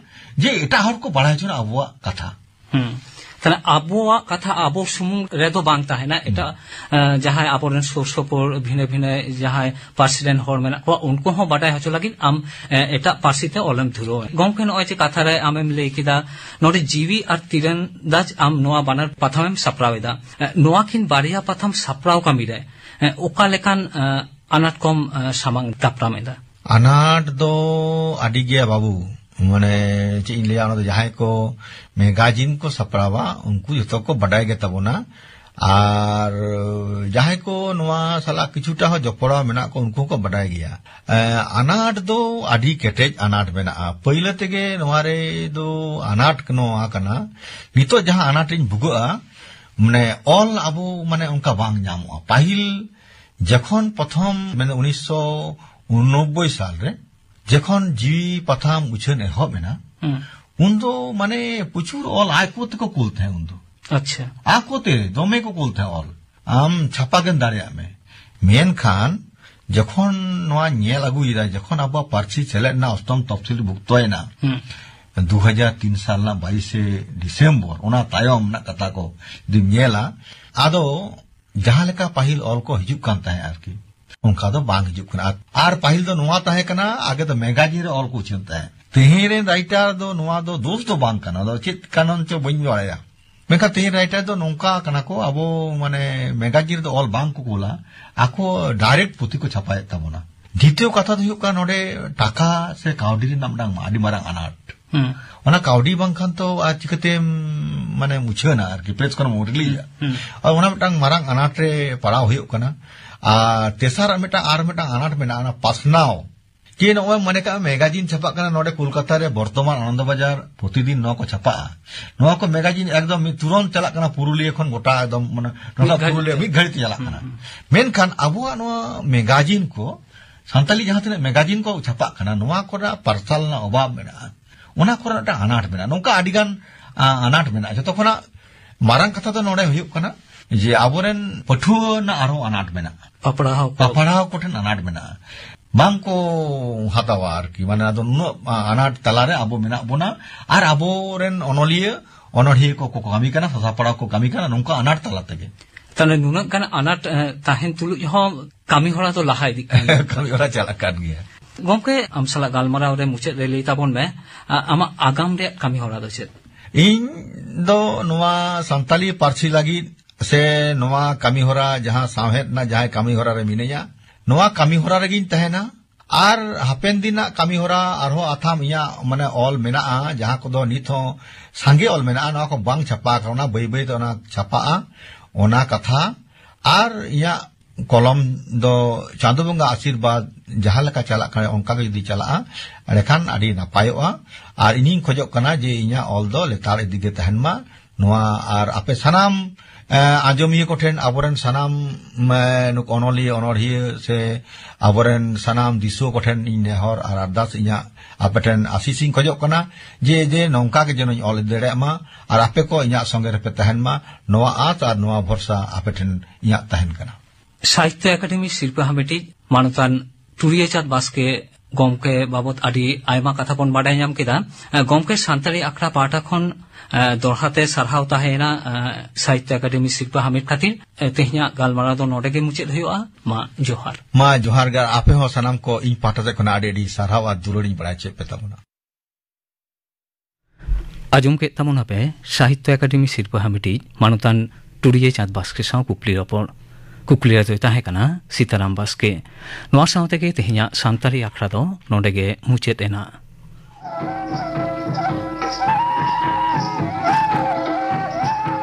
ᱡᱮ ᱮᱴᱟᱜ ᱦᱚᱲ ᱠᱚ ᱵᱟᱲᱟᱭ ᱦᱚᱪᱚᱱᱟ ᱟᱵᱚᱣᱟᱜ ᱠᱟᱛᱷᱟ᱾ ᱦᱩᱸ᱾ ᱛᱟᱦᱞᱮ ᱟᱵᱚᱣᱟᱜ ᱠᱟᱛᱷᱟ ᱟᱵᱚ ᱥᱩᱢᱩᱝ ᱨᱮᱫᱚ ᱵᱟᱝ ᱛᱟᱦᱮᱱᱟ, ᱮᱴᱟᱜ, ᱦᱩᱸ᱾ ᱮ, ᱡᱟᱦᱟᱸᱭ ᱟᱵᱚᱨᱮᱱ ᱥᱩᱨ ᱥᱩᱯᱩᱨ ᱵᱷᱤᱱᱟᱹ ᱵᱷᱤᱱᱟᱹ ᱡᱟᱦᱟᱸᱭ ᱯᱟᱹᱨᱥᱤ ᱨᱮᱱ ᱦᱚᱲ ᱢᱮᱱᱟᱜ ᱠᱚᱣᱟ, ᱩᱱᱠᱩ ᱦᱚᱸ ᱵᱟᱰᱟᱭ ᱦᱚᱪᱚ ᱞᱟᱹᱜᱤᱫ ᱟᱢ, ᱮ, ᱮᱴᱟᱜ ᱯᱟᱹᱨᱥᱤ ᱛᱮ ᱚᱞᱮᱢ ᱫᱷᱩᱨᱟᱹᱣ ᱮᱱᱟ᱾ ᱜᱚᱢᱠᱮ, ᱱᱚᱜᱼᱚᱭ ᱡᱮ ᱠᱟᱛᱷᱟ ᱨᱮ ᱟᱢᱮᱢ ᱞᱟᱹᱭ ᱠᱮᱫᱟ, ᱱᱚᱰᱮ ᱡᱤᱣᱤ ᱟᱨ ᱛᱤᱨᱚᱱᱫᱟᱡᱽ ᱟᱢ ᱱᱚᱣᱟ ᱵᱟᱱᱟᱨ ᱯᱟᱛᱷᱟᱢᱮᱢ ᱥᱟᱯᱲᱟᱣ ᱮᱫᱟ, ᱮ, ᱱᱚᱣᱟ ᱠᱤᱱ ᱵᱟᱨᱭᱟ ᱯᱟᱛᱷᱟᱢ ᱥᱟᱯᱲᱟᱣ ᱠᱟᱹᱢᱤ ᱨᱮ, ᱮ, ᱚᱠᱟ ᱞᱮᱠᱟᱱ, ᱮ, ᱟᱱᱟᱴ ᱠᱚᱢ, ᱮ, ᱥᱟᱢᱟᱝ ᱫᱟᱯᱨᱟᱢ ᱮᱫᱟ? ᱟᱱᱟᱴ ᱫᱚ ᱟᱹᱰᱤ ᱜᱮᱭᱟ ᱵᱟᱹᱵᱩ, ᱢᱟᱱᱮ ᱪᱮᱫ ᱤᱧ ᱞᱟᱹᱭᱟ, ᱚᱱᱟ ᱫᱚ ᱡᱟᱦᱟᱸᱭ ᱠᱚ ᱢᱮᱜᱟᱡᱤᱱ ᱠᱚ ᱥᱟᱯᱲᱟᱣᱟ ᱩᱱᱠᱩ ᱡᱷᱚᱛᱚ ᱠᱚ ᱵᱟᱰᱟᱭ ᱜᱮ ᱛᱟᱵᱚᱱᱟ, ᱟᱨ ᱡᱟᱦᱟᱸᱭ ᱠᱚ ᱱᱚᱣᱟ ᱥᱟᱞᱟᱜ ᱠᱤᱪᱷᱩᱴᱟ ᱦᱚᱸ ᱡᱚᱯᱲᱟᱣ ᱢᱮᱱᱟᱜ ᱠᱚ ᱩᱱᱠᱩ ᱦᱚᱸᱠᱚ ᱵᱟᱰᱟᱭ ᱜᱮᱭᱟ᱾ ᱮ, ᱟᱱᱟᱴ ᱫᱚ ᱟᱹᱰᱤ ᱠᱮᱴᱮᱡ ᱟᱱᱟᱴ ᱢᱮᱱᱟᱜᱼᱟ᱾ ᱯᱟᱹᱭᱞᱟᱹ ᱛᱮᱜᱮ ᱱᱚᱣᱟ ᱨᱮ ᱫᱚ ᱟᱱᱟᱴ ᱱᱚᱣᱟ ᱠᱟᱱᱟ, ᱱᱤᱛᱚᱜ ᱡᱟᱦᱟᱸ ᱟᱱᱟᱴ ᱤᱧ ᱵᱷᱩᱜᱟᱹᱜᱼᱟ, ᱢᱟᱱᱮ ᱚᱞ ᱟᱵᱚ ᱢᱟᱱᱮ ᱚᱱᱠᱟ ᱵᱟᱝ ᱧᱟᱢᱚᱜᱼᱟ᱾ ᱯᱟᱹᱦᱤᱞ ᱡᱚᱠᱷᱚᱱ ᱯᱨᱚᱛᱷᱚᱢ ᱢᱟᱱᱮ ᱩᱱᱤᱥᱥᱚ ᱩᱱᱱᱚᱵᱵᱳᱭ ᱥᱟᱞ ᱨᱮ ᱡᱚᱠᱷᱚᱱ ᱡᱤᱣᱤ ᱯᱟᱛᱷᱟᱢ ᱩᱪᱷᱟᱹᱱ ᱮᱦᱚᱵ ᱮᱱᱟ, ᱦᱩᱸ᱾ ᱩᱱᱫᱚ ᱢᱟᱱᱮ ᱯᱨᱚᱪᱩᱨ ᱚᱞ ᱟᱠᱚ ᱛᱮᱠᱚ ᱠᱩᱞ ᱛᱟᱦᱮᱸᱫ ᱩᱱᱫᱚ᱾ ᱟᱪᱪᱷᱟ᱾ ᱟᱠᱚᱛᱮ ᱫᱚᱢᱮ ᱠᱚ ᱠᱩᱞ ᱛᱟᱦᱮᱸᱫ ᱚᱞ᱾ ᱟᱢ ᱪᱷᱟᱯᱟ ᱜᱮᱢ ᱫᱟᱲᱮᱭᱟᱜ ᱢᱮ᱾ ᱢᱮᱱᱠᱷᱟᱱ ᱡᱚᱠᱷᱚᱱ ᱱᱚᱣᱟ ᱧᱮᱞ ᱟᱹᱜᱩᱭᱮᱫᱟ, ᱡᱚᱠᱷᱚᱱ ᱟᱵᱚᱣᱟᱜ ᱯᱟᱹᱨᱥᱤ ᱥᱮᱞᱮᱫ ᱨᱮᱱᱟᱜ ᱚᱥᱴᱚᱢ ᱛᱚᱯᱥᱤᱞ ᱵᱷᱩᱠᱛᱚᱭᱮᱱᱟ, ᱦᱩᱸ᱾ ᱫᱩ ᱦᱟᱡᱟᱨ ᱛᱤᱱ ᱥᱟᱞ ᱨᱮᱱᱟᱜ ᱵᱟᱭᱤᱥᱮ ᱰᱤᱥᱮᱢᱵᱚᱨ, ᱚᱱᱟ ᱛᱟᱭᱚᱢ ᱨᱮᱱᱟᱜ ᱠᱟᱛᱷᱟ ᱠᱚ ᱡᱩᱫᱤᱢ ᱧᱮᱞᱟ, ᱟᱫᱚ ᱡᱟᱦᱟᱸ ᱞᱮᱠᱟ ᱯᱟᱹᱦᱤᱞ ᱚᱞ ᱠᱚ ᱦᱤᱡᱩᱜ ᱠᱟᱱ ᱛᱟᱦᱮᱸᱫ ᱟᱨᱠᱤ, ᱚᱱᱠᱟ ᱫᱚ ᱵᱟᱝ ᱦᱤᱡᱩᱜ ᱠᱟᱱᱟ᱾ ᱟᱨ, ᱟᱨ ᱯᱟᱹᱦᱤᱞ ᱫᱚ ᱱᱚᱣᱟ ᱛᱟᱦᱮᱸ ᱠᱟᱱᱟ, ᱟᱜᱮ ᱫᱚ ᱢᱮᱜᱟᱡᱤᱱ ᱨᱮ ᱚᱞ ᱠᱚ ᱩᱪᱷᱟᱹᱱ ᱛᱟᱦᱮᱸᱫ᱾ ᱛᱮᱦᱮᱧ ᱨᱮᱱ ᱨᱟᱭᱴᱟᱨ ᱫᱚ ᱱᱚᱣᱟ ᱫᱚ ᱫᱳᱥ ᱫᱚ ᱵᱟᱝ ᱠᱟᱱᱟ, ᱟᱫᱚ ᱪᱮᱫ ᱠᱟᱨᱚᱱ ᱪᱚ ᱵᱟᱹᱧ ᱵᱟᱲᱟᱭᱟ᱾ ᱢᱮᱱᱠᱷᱟᱱ ᱛᱮᱦᱮᱧ ᱨᱟᱭᱴᱟᱨ ᱫᱚ ᱱᱚᱝᱠᱟ ᱠᱟᱱᱟ ᱠᱚ, ᱟᱵᱚ ᱢᱟᱱᱮ ᱢᱮᱜᱟᱡᱤᱱ ᱨᱮᱫᱚ ᱚᱞ ᱵᱟᱝ ᱠᱚ ᱠᱳᱞᱟ, ᱟᱠᱚ ᱰᱟᱭᱨᱮᱠᱴ ᱯᱩᱛᱷᱤ ᱠᱚ ᱪᱷᱟᱯᱟᱭᱮᱫ ᱛᱟᱵᱚᱱᱟ᱾ ᱫᱤᱛᱤᱭᱚ ᱠᱟᱛᱷᱟ ᱫᱚ ᱦᱩᱭᱩᱜ ᱠᱟᱱᱟ, ᱱᱚᱰᱮ ᱴᱟᱠᱟ ᱥᱮ ᱠᱟᱹᱣᱰᱤ ᱨᱮᱱᱟᱜ ᱢᱤᱫᱴᱟᱝ ᱟᱹᱰᱤ ᱢᱟᱨᱟᱝ ᱟᱱᱟᱴ᱾ ᱦᱩᱸ᱾ ᱚᱱᱟ ᱠᱟᱹᱣᱰᱤ ᱵᱟᱝᱠᱷᱟᱱ ᱛᱚ ᱟᱨ ᱪᱤᱠᱟᱹᱛᱮᱢ, ᱢᱟᱱᱮ, ᱢᱩᱪᱷᱟᱹᱱᱟ ᱟᱨᱠᱤ, ᱯᱨᱮᱥ ᱠᱷᱚᱱᱮᱢ ᱨᱤᱞᱤᱡᱟ᱾ ᱦᱩᱸ᱾ ᱟᱨ ᱚᱱᱟ ᱢᱤᱫᱴᱟᱝ ᱢᱟᱨᱟᱝ ᱟᱱᱟᱴ ᱨᱮ ᱯᱟᱲᱟᱣ ᱦᱩᱭᱩᱜ ᱠᱟᱱᱟ᱾ ᱟᱨ ᱛᱮᱥᱟᱨ ᱟᱨ ᱢᱤᱫᱴᱟᱝ, ᱟᱨ ᱢᱤᱫᱴᱟᱝ ᱟᱱᱟᱴ ᱢᱮᱱᱟᱜᱼᱟ, ᱚᱱᱟ ᱯᱟᱥᱱᱟᱣ᱾ ᱡᱮ ᱱᱚᱜᱼᱚᱭ ᱢᱚᱱᱮ ᱠᱟᱜ ᱢᱮ, ᱢᱮᱜᱟᱡᱤᱱ ᱪᱷᱟᱯᱟᱜ ᱠᱟᱱᱟ ᱱᱚᱰᱮ ᱠᱳᱞᱠᱟᱛᱟ ᱨᱮ, ᱵᱚᱨᱛᱚᱢᱟᱱ ᱟᱱᱚᱱᱫᱚ ᱵᱟᱡᱟᱨ, ᱯᱨᱚᱛᱤᱫᱤᱱ ᱱᱚᱣᱟ ᱠᱚ ᱪᱷᱟᱯᱟᱜᱼᱟ᱾ ᱱᱚᱣᱟ ᱠᱚ ᱢᱮᱜᱟᱡᱤᱱ ᱮᱠᱫᱚᱢ ᱢᱤᱫ ᱛᱩᱨᱚᱱᱛ ᱪᱟᱞᱟᱜ ᱠᱟᱱᱟ ᱯᱩᱨᱩᱞᱤᱭᱟᱹ ᱠᱷᱚᱱ ᱜᱚᱴᱟ ᱮᱠᱫᱚᱢ, ᱢᱟᱱᱮ, ᱱᱚᱝᱠᱟ ᱢᱤᱫ ᱜᱷᱟᱹᱲᱤᱡ ᱯᱩᱨᱩᱞᱤᱭᱟᱹ ᱛᱮ᱾ ᱢᱤᱫ ᱜᱷᱟᱹᱲᱤᱡ ᱛᱮ ᱪᱟᱞᱟᱜ ᱦᱩᱸ, ᱠᱟᱱᱟ᱾ ᱦᱩᱸ᱾ ᱢᱮᱱᱠᱷᱟᱱ ᱟᱵᱚᱣᱟᱜ ᱱᱚᱣᱟ ᱢᱮᱜᱟᱡᱤᱱ ᱠᱚ, ᱥᱟᱱᱛᱟᱞᱤ ᱡᱟᱦᱟᱸ ᱛᱤᱱᱟᱹᱜ ᱢᱮᱜᱟᱡᱤᱱ ᱠᱚ ᱪᱷᱟᱯᱟᱜ ᱠᱟᱱᱟ, ᱱᱚᱣᱟ ᱠᱚᱨᱮᱱᱟᱜ ᱯᱟᱨᱥᱟᱞ ᱨᱮᱱᱟᱜ ᱚᱵᱷᱟᱵᱽ ᱢᱮᱱᱟᱜᱼᱟ, ᱚᱱᱟ ᱠᱚᱨᱮ ᱢᱤᱫᱴᱟᱝ ᱟᱱᱟᱴ ᱢᱮᱱᱟᱜᱼᱟ᱾ ᱱᱚᱝᱠᱟ ᱟᱹᱰᱤᱜᱟᱱ, ᱟ, ᱟᱱᱟᱴ ᱢᱮᱱᱟᱜᱼᱟ᱾ ᱡᱚᱛᱚ ᱠᱷᱚᱱᱟᱜ ᱢᱟᱨᱟᱝ ᱠᱟᱛᱷᱟ ᱫᱚ ᱱᱚᱰᱮ ᱦᱩᱭᱩᱜ ᱠᱟᱱᱟ ᱡᱮ ᱟᱵᱚᱨᱮᱱ ᱯᱟᱹᱴᱷᱩᱣᱟᱹ ᱨᱮᱱᱟᱜ ᱟᱨᱦᱚᱸ ᱟᱱᱟᱴ ᱢᱮᱱᱟᱜᱼᱟ᱾ ᱯᱟᱯᱲᱟᱣ ᱠᱚ᱾ ᱯᱟᱯᱲᱟᱣ ᱠᱚᱴᱷᱮᱱ ᱟᱱᱟᱴ ᱢᱮᱱᱟᱜᱼᱟ, ᱵᱟᱝ ᱠᱚ ᱦᱟᱛᱟᱣᱟ ᱟᱨᱠᱤ᱾ ᱢᱟᱱᱮ, ᱟᱫᱚ ᱱᱩᱱᱟᱹᱜ, ᱟ, ᱟᱱᱟᱴ ᱛᱟᱞᱟᱨᱮ ᱟᱵᱚ ᱢᱮᱱᱟᱜ ᱵᱚᱱᱟ, ᱟᱨ ᱟᱵᱚᱨᱮᱱ ᱚᱱᱚᱞᱤᱭᱟᱹ, ᱚᱱᱚᱲᱦᱤᱭᱟᱹ ᱠᱚ, ᱠᱚ ᱠᱟᱹᱢᱤ ᱠᱟᱱᱟ, ᱥᱟᱥᱟᱯᱲᱟᱣ ᱠᱚ ᱠᱟᱹᱢᱤ ᱠᱟᱱᱟ, ᱱᱚᱝᱠᱟ ᱟᱱᱟᱴ ᱛᱟᱞᱟ ᱛᱮᱜᱮ᱾ ᱛᱟᱦᱞᱮ ᱱᱩᱱᱟᱹᱜ ᱜᱟᱱ ᱟᱱᱟᱴ, ᱮ, ᱛᱟᱦᱮᱱ ᱛᱩᱞᱩᱡ ᱦᱚᱸ ᱠᱟᱹᱢᱤ ᱦᱚᱨᱟ ᱫᱚ ᱞᱟᱦᱟ ᱤᱫᱤᱜ ᱠᱟᱱ ᱜᱮᱭᱟ᱾ ᱠᱟᱹᱢᱤ ᱦᱚᱨᱟ ᱪᱟᱞᱟᱜ ᱠᱟᱱ ᱜᱮᱭᱟ᱾ ᱜᱚᱢᱠᱮ, ᱟᱢ ᱥᱟᱞᱟᱜ ᱜᱟᱞᱢᱟᱨᱟᱣ ᱨᱮ ᱢᱩᱪᱟᱹᱫ ᱨᱮ ᱞᱟᱹᱭ ᱛᱟᱵᱚᱱ ᱢᱮ, ᱟ-, ᱟᱢᱟᱜ ᱟᱜᱟᱢ ᱨᱮᱭᱟᱜ ᱠᱟᱹᱢᱤ ᱦᱚᱨᱟ ᱫᱚ ᱪᱮᱫ? ᱤᱧ ᱫᱚ ᱱᱚᱣᱟ ᱥᱟᱱᱛᱟᱞᱤ ᱯᱟᱹᱨᱥᱤ ᱞᱟᱹᱜᱤᱫ ᱥᱮ ᱱᱚᱣᱟ ᱠᱟᱹᱢᱤ ᱦᱚᱨᱟ, ᱡᱟᱦᱟᱸ ᱥᱟᱶᱦᱮᱫ ᱨᱮᱱᱟᱜ ᱡᱟᱦᱟᱸ ᱠᱟᱹᱢᱤ ᱦᱚᱨᱟ ᱨᱮ ᱢᱤᱱᱟᱹᱧᱟ, ᱱᱚᱣᱟ ᱠᱟᱹᱢᱤ ᱦᱚᱨᱟ ᱨᱮᱜᱤᱧ ᱛᱟᱦᱮᱱᱟ᱾ ᱟᱨ ᱦᱟᱯᱮᱱ ᱫᱤᱱᱟᱜ ᱠᱟᱹᱢᱤ ᱦᱚᱨᱟ ᱟᱨᱦᱚᱸ ᱟᱛᱷᱟᱢ ᱤᱧᱟᱹᱜ, ᱢᱟᱱᱮ, ᱚᱞ ᱢᱮᱱᱟᱜᱼᱟ, ᱡᱟᱦᱟᱸ ᱠᱚᱫᱚ ᱱᱤᱛ ᱦᱚᱸ ᱥᱟᱸᱜᱮ ᱚᱞ ᱢᱮᱱᱟᱜᱼᱟ, ᱱᱚᱣᱟ ᱠᱚ ᱵᱟᱝ ᱪᱷᱟᱯᱟ ᱟᱠᱟᱱᱟ, ᱚᱱᱟ ᱵᱟᱹᱭ ᱵᱟᱹᱭ ᱛᱮ ᱚᱱᱟ ᱪᱷᱟᱯᱟᱜᱼᱟ, ᱚᱱᱟ ᱠᱟᱛᱷᱟ᱾ ᱟᱨ ᱤᱧᱟᱹᱜ ᱠᱚᱞᱚᱢ ᱫᱚ ᱪᱟᱸᱫᱚ ᱵᱚᱸᱜᱟ ᱟᱥᱤᱨᱵᱟᱫᱽ ᱡᱟᱦᱟᱸ ᱞᱮᱠᱟ ᱪᱟᱞᱟᱜ ᱠᱟᱱᱟ, ᱚᱱᱠᱟ ᱜᱮ ᱡᱩᱫᱤ ᱪᱟᱞᱟᱜᱼᱟ, ᱮᱸᱰᱮᱠᱷᱟᱱ ᱟᱹᱰᱤ ᱱᱟᱯᱟᱭᱚᱜᱼᱟ᱾ ᱟᱨ ᱤᱧᱤᱧ ᱠᱷᱚᱡᱚᱜ ᱠᱟᱱᱟ ᱡᱮ ᱤᱧᱟᱹᱜ ᱚᱞ ᱫᱚ ᱞᱮᱛᱟᱲ ᱤᱫᱤ ᱜᱮ ᱛᱟᱦᱮᱱ ᱢᱟ᱾ ᱱᱚᱣᱟ ᱟᱨ ᱟᱯᱮ ᱥᱟᱱᱟᱢ, ᱮ, ᱟᱸᱡᱚᱢᱤᱭᱟᱹ ᱠᱚᱴᱷᱮᱱ, ᱟᱵᱚᱨᱮᱱ ᱥᱟᱱᱟᱢ, ᱮ, ᱱᱩᱠᱩ ᱚᱱᱚᱞᱤᱭᱟᱹ, ᱚᱱᱚᱲᱦᱤᱭᱟᱹ ᱥᱮ ᱟᱵᱚᱨᱮᱱ ᱥᱟᱱᱟᱢ ᱫᱤᱥᱩᱣᱟᱹ ᱠᱚᱴᱷᱮᱱ ᱤᱧ ᱱᱮᱦᱚᱨ ᱟᱨ ᱟᱨᱫᱟᱥ, ᱤᱧᱟᱹᱜ ᱟᱯᱮ ᱴᱷᱮᱱ ᱟᱥᱤᱥ ᱤᱧ ᱠᱷᱚᱡᱚᱜ ᱠᱟᱱᱟ ᱡᱮ, ᱡᱮ ᱱᱚᱝᱠᱟ ᱜᱮ ᱡᱮᱱᱚᱧ ᱚᱞ ᱤᱫᱤ ᱫᱟᱲᱮᱭᱟᱜ ᱢᱟ ᱟᱨ ᱟᱯᱮ ᱠᱚ ᱤᱧᱟᱹᱜ ᱥᱚᱸᱜᱮ ᱨᱮᱯᱮ ᱛᱟᱦᱮᱱ ᱢᱟ, ᱱᱚᱣᱟ ᱟᱸᱥ ᱟᱨ ᱱᱚᱣᱟ ᱵᱷᱚᱨᱥᱟ ᱟᱯᱮ ᱴᱷᱮᱱ ᱤᱧᱟᱹᱜ ᱛᱟᱦᱮᱱ ᱠᱟᱱᱟ᱾ ᱥᱟᱦᱤᱛᱛᱚ ᱮᱠᱟᱰᱮᱢᱤ ᱥᱤᱨᱯᱟᱹ ᱦᱟᱢᱮᱴᱤᱡ ᱢᱟᱱᱚᱛᱟᱱ ᱴᱩᱨᱤᱭᱟᱹ ᱪᱟᱸᱫᱽ ᱵᱟᱥᱠᱮ ᱜᱚᱢᱠᱮ ᱵᱟᱵᱚᱛ ᱟᱹᱰᱤ ᱟᱭᱢᱟ ᱠᱟᱛᱷᱟ ᱵᱚᱱ ᱵᱟᱰᱟᱭ ᱧᱟᱢ ᱠᱮᱫᱟ᱾ ᱮ, ᱜᱚᱢᱠᱮ, ᱥᱟᱱᱛᱟᱲᱤ ᱟᱠᱷᱲᱟ ᱯᱟᱦᱴᱟ ᱠᱷᱚᱱ, ᱮ, ᱫᱚᱦᱲᱟ ᱛᱮ ᱥᱟᱨᱦᱟᱣ ᱛᱟᱦᱮᱸᱭᱮᱱᱟ, ᱮ, ᱥᱟᱦᱤᱛᱛᱚ ᱮᱠᱟᱰᱮᱢᱤ ᱥᱤᱨᱯᱟᱹ ᱦᱟᱢᱮᱴ ᱠᱷᱟᱹᱛᱤᱨ᱾ ᱮ, ᱛᱮᱦᱮᱧᱟᱜ ᱜᱟᱞᱢᱟᱨᱟᱣ ᱫᱚ ᱱᱚᱰᱮ ᱜᱮ ᱢᱩᱪᱟᱹᱫ ᱦᱩᱭᱩᱜᱼᱟ᱾ ᱢᱟ, ᱡᱚᱦᱟᱨ᱾ ᱢᱟ, ᱡᱚᱦᱟᱨ ᱜᱮ᱾ ᱟᱯᱮ ᱦᱚᱸ ᱥᱟᱱᱟᱢ ᱠᱚ ᱤᱧ ᱯᱟᱦᱴᱟ ᱥᱮᱫ ᱠᱷᱚᱱᱟᱜ ᱟᱹᱰᱤ ᱟᱹᱰᱤ ᱥᱟᱨᱦᱟᱣ ᱟᱨ ᱫᱩᱞᱟᱹᱲ ᱤᱧ ᱵᱟᱲᱟᱭ ᱦᱚᱪᱚᱭᱮᱫ ᱯᱮ ᱛᱟᱵᱚᱱᱟ᱾ ᱟᱸᱡᱚᱢ ᱠᱮᱫ ᱛᱟᱵᱚᱱᱟᱯᱮ ᱥᱟᱦᱤᱛᱛᱚ ᱮᱠᱟᱰᱮᱢᱤ ᱥᱤᱨᱯᱟᱹ ᱦᱟᱢᱮᱴᱤᱡ ᱢᱟᱱᱚᱛᱟᱱ ᱴᱩᱨᱤᱭᱟᱹ ᱪᱟᱸᱫᱽ ᱵᱟᱥᱠᱮ ᱥᱟᱶ ᱠᱩᱠᱞᱤ ᱨᱚᱯᱚᱲ᱾ ᱠᱩᱠᱞᱤ ᱨᱮᱫᱚᱭ ᱛᱟᱦᱮᱸ ᱠᱟᱱᱟ ᱥᱤᱛᱟᱨᱟᱢ ᱵᱟᱥᱠᱮ᱾ ᱱᱚᱣᱟ ᱥᱟᱶ ᱛᱮᱜᱮ ᱛᱮᱦᱮᱧᱟᱜ ᱥᱟᱱᱛᱟᱲᱤ ᱟᱠᱷᱲᱟ ᱫᱚ ᱱᱚᱰᱮ ᱜᱮ ᱢᱩᱪᱟᱹᱫ ᱮᱱᱟ᱾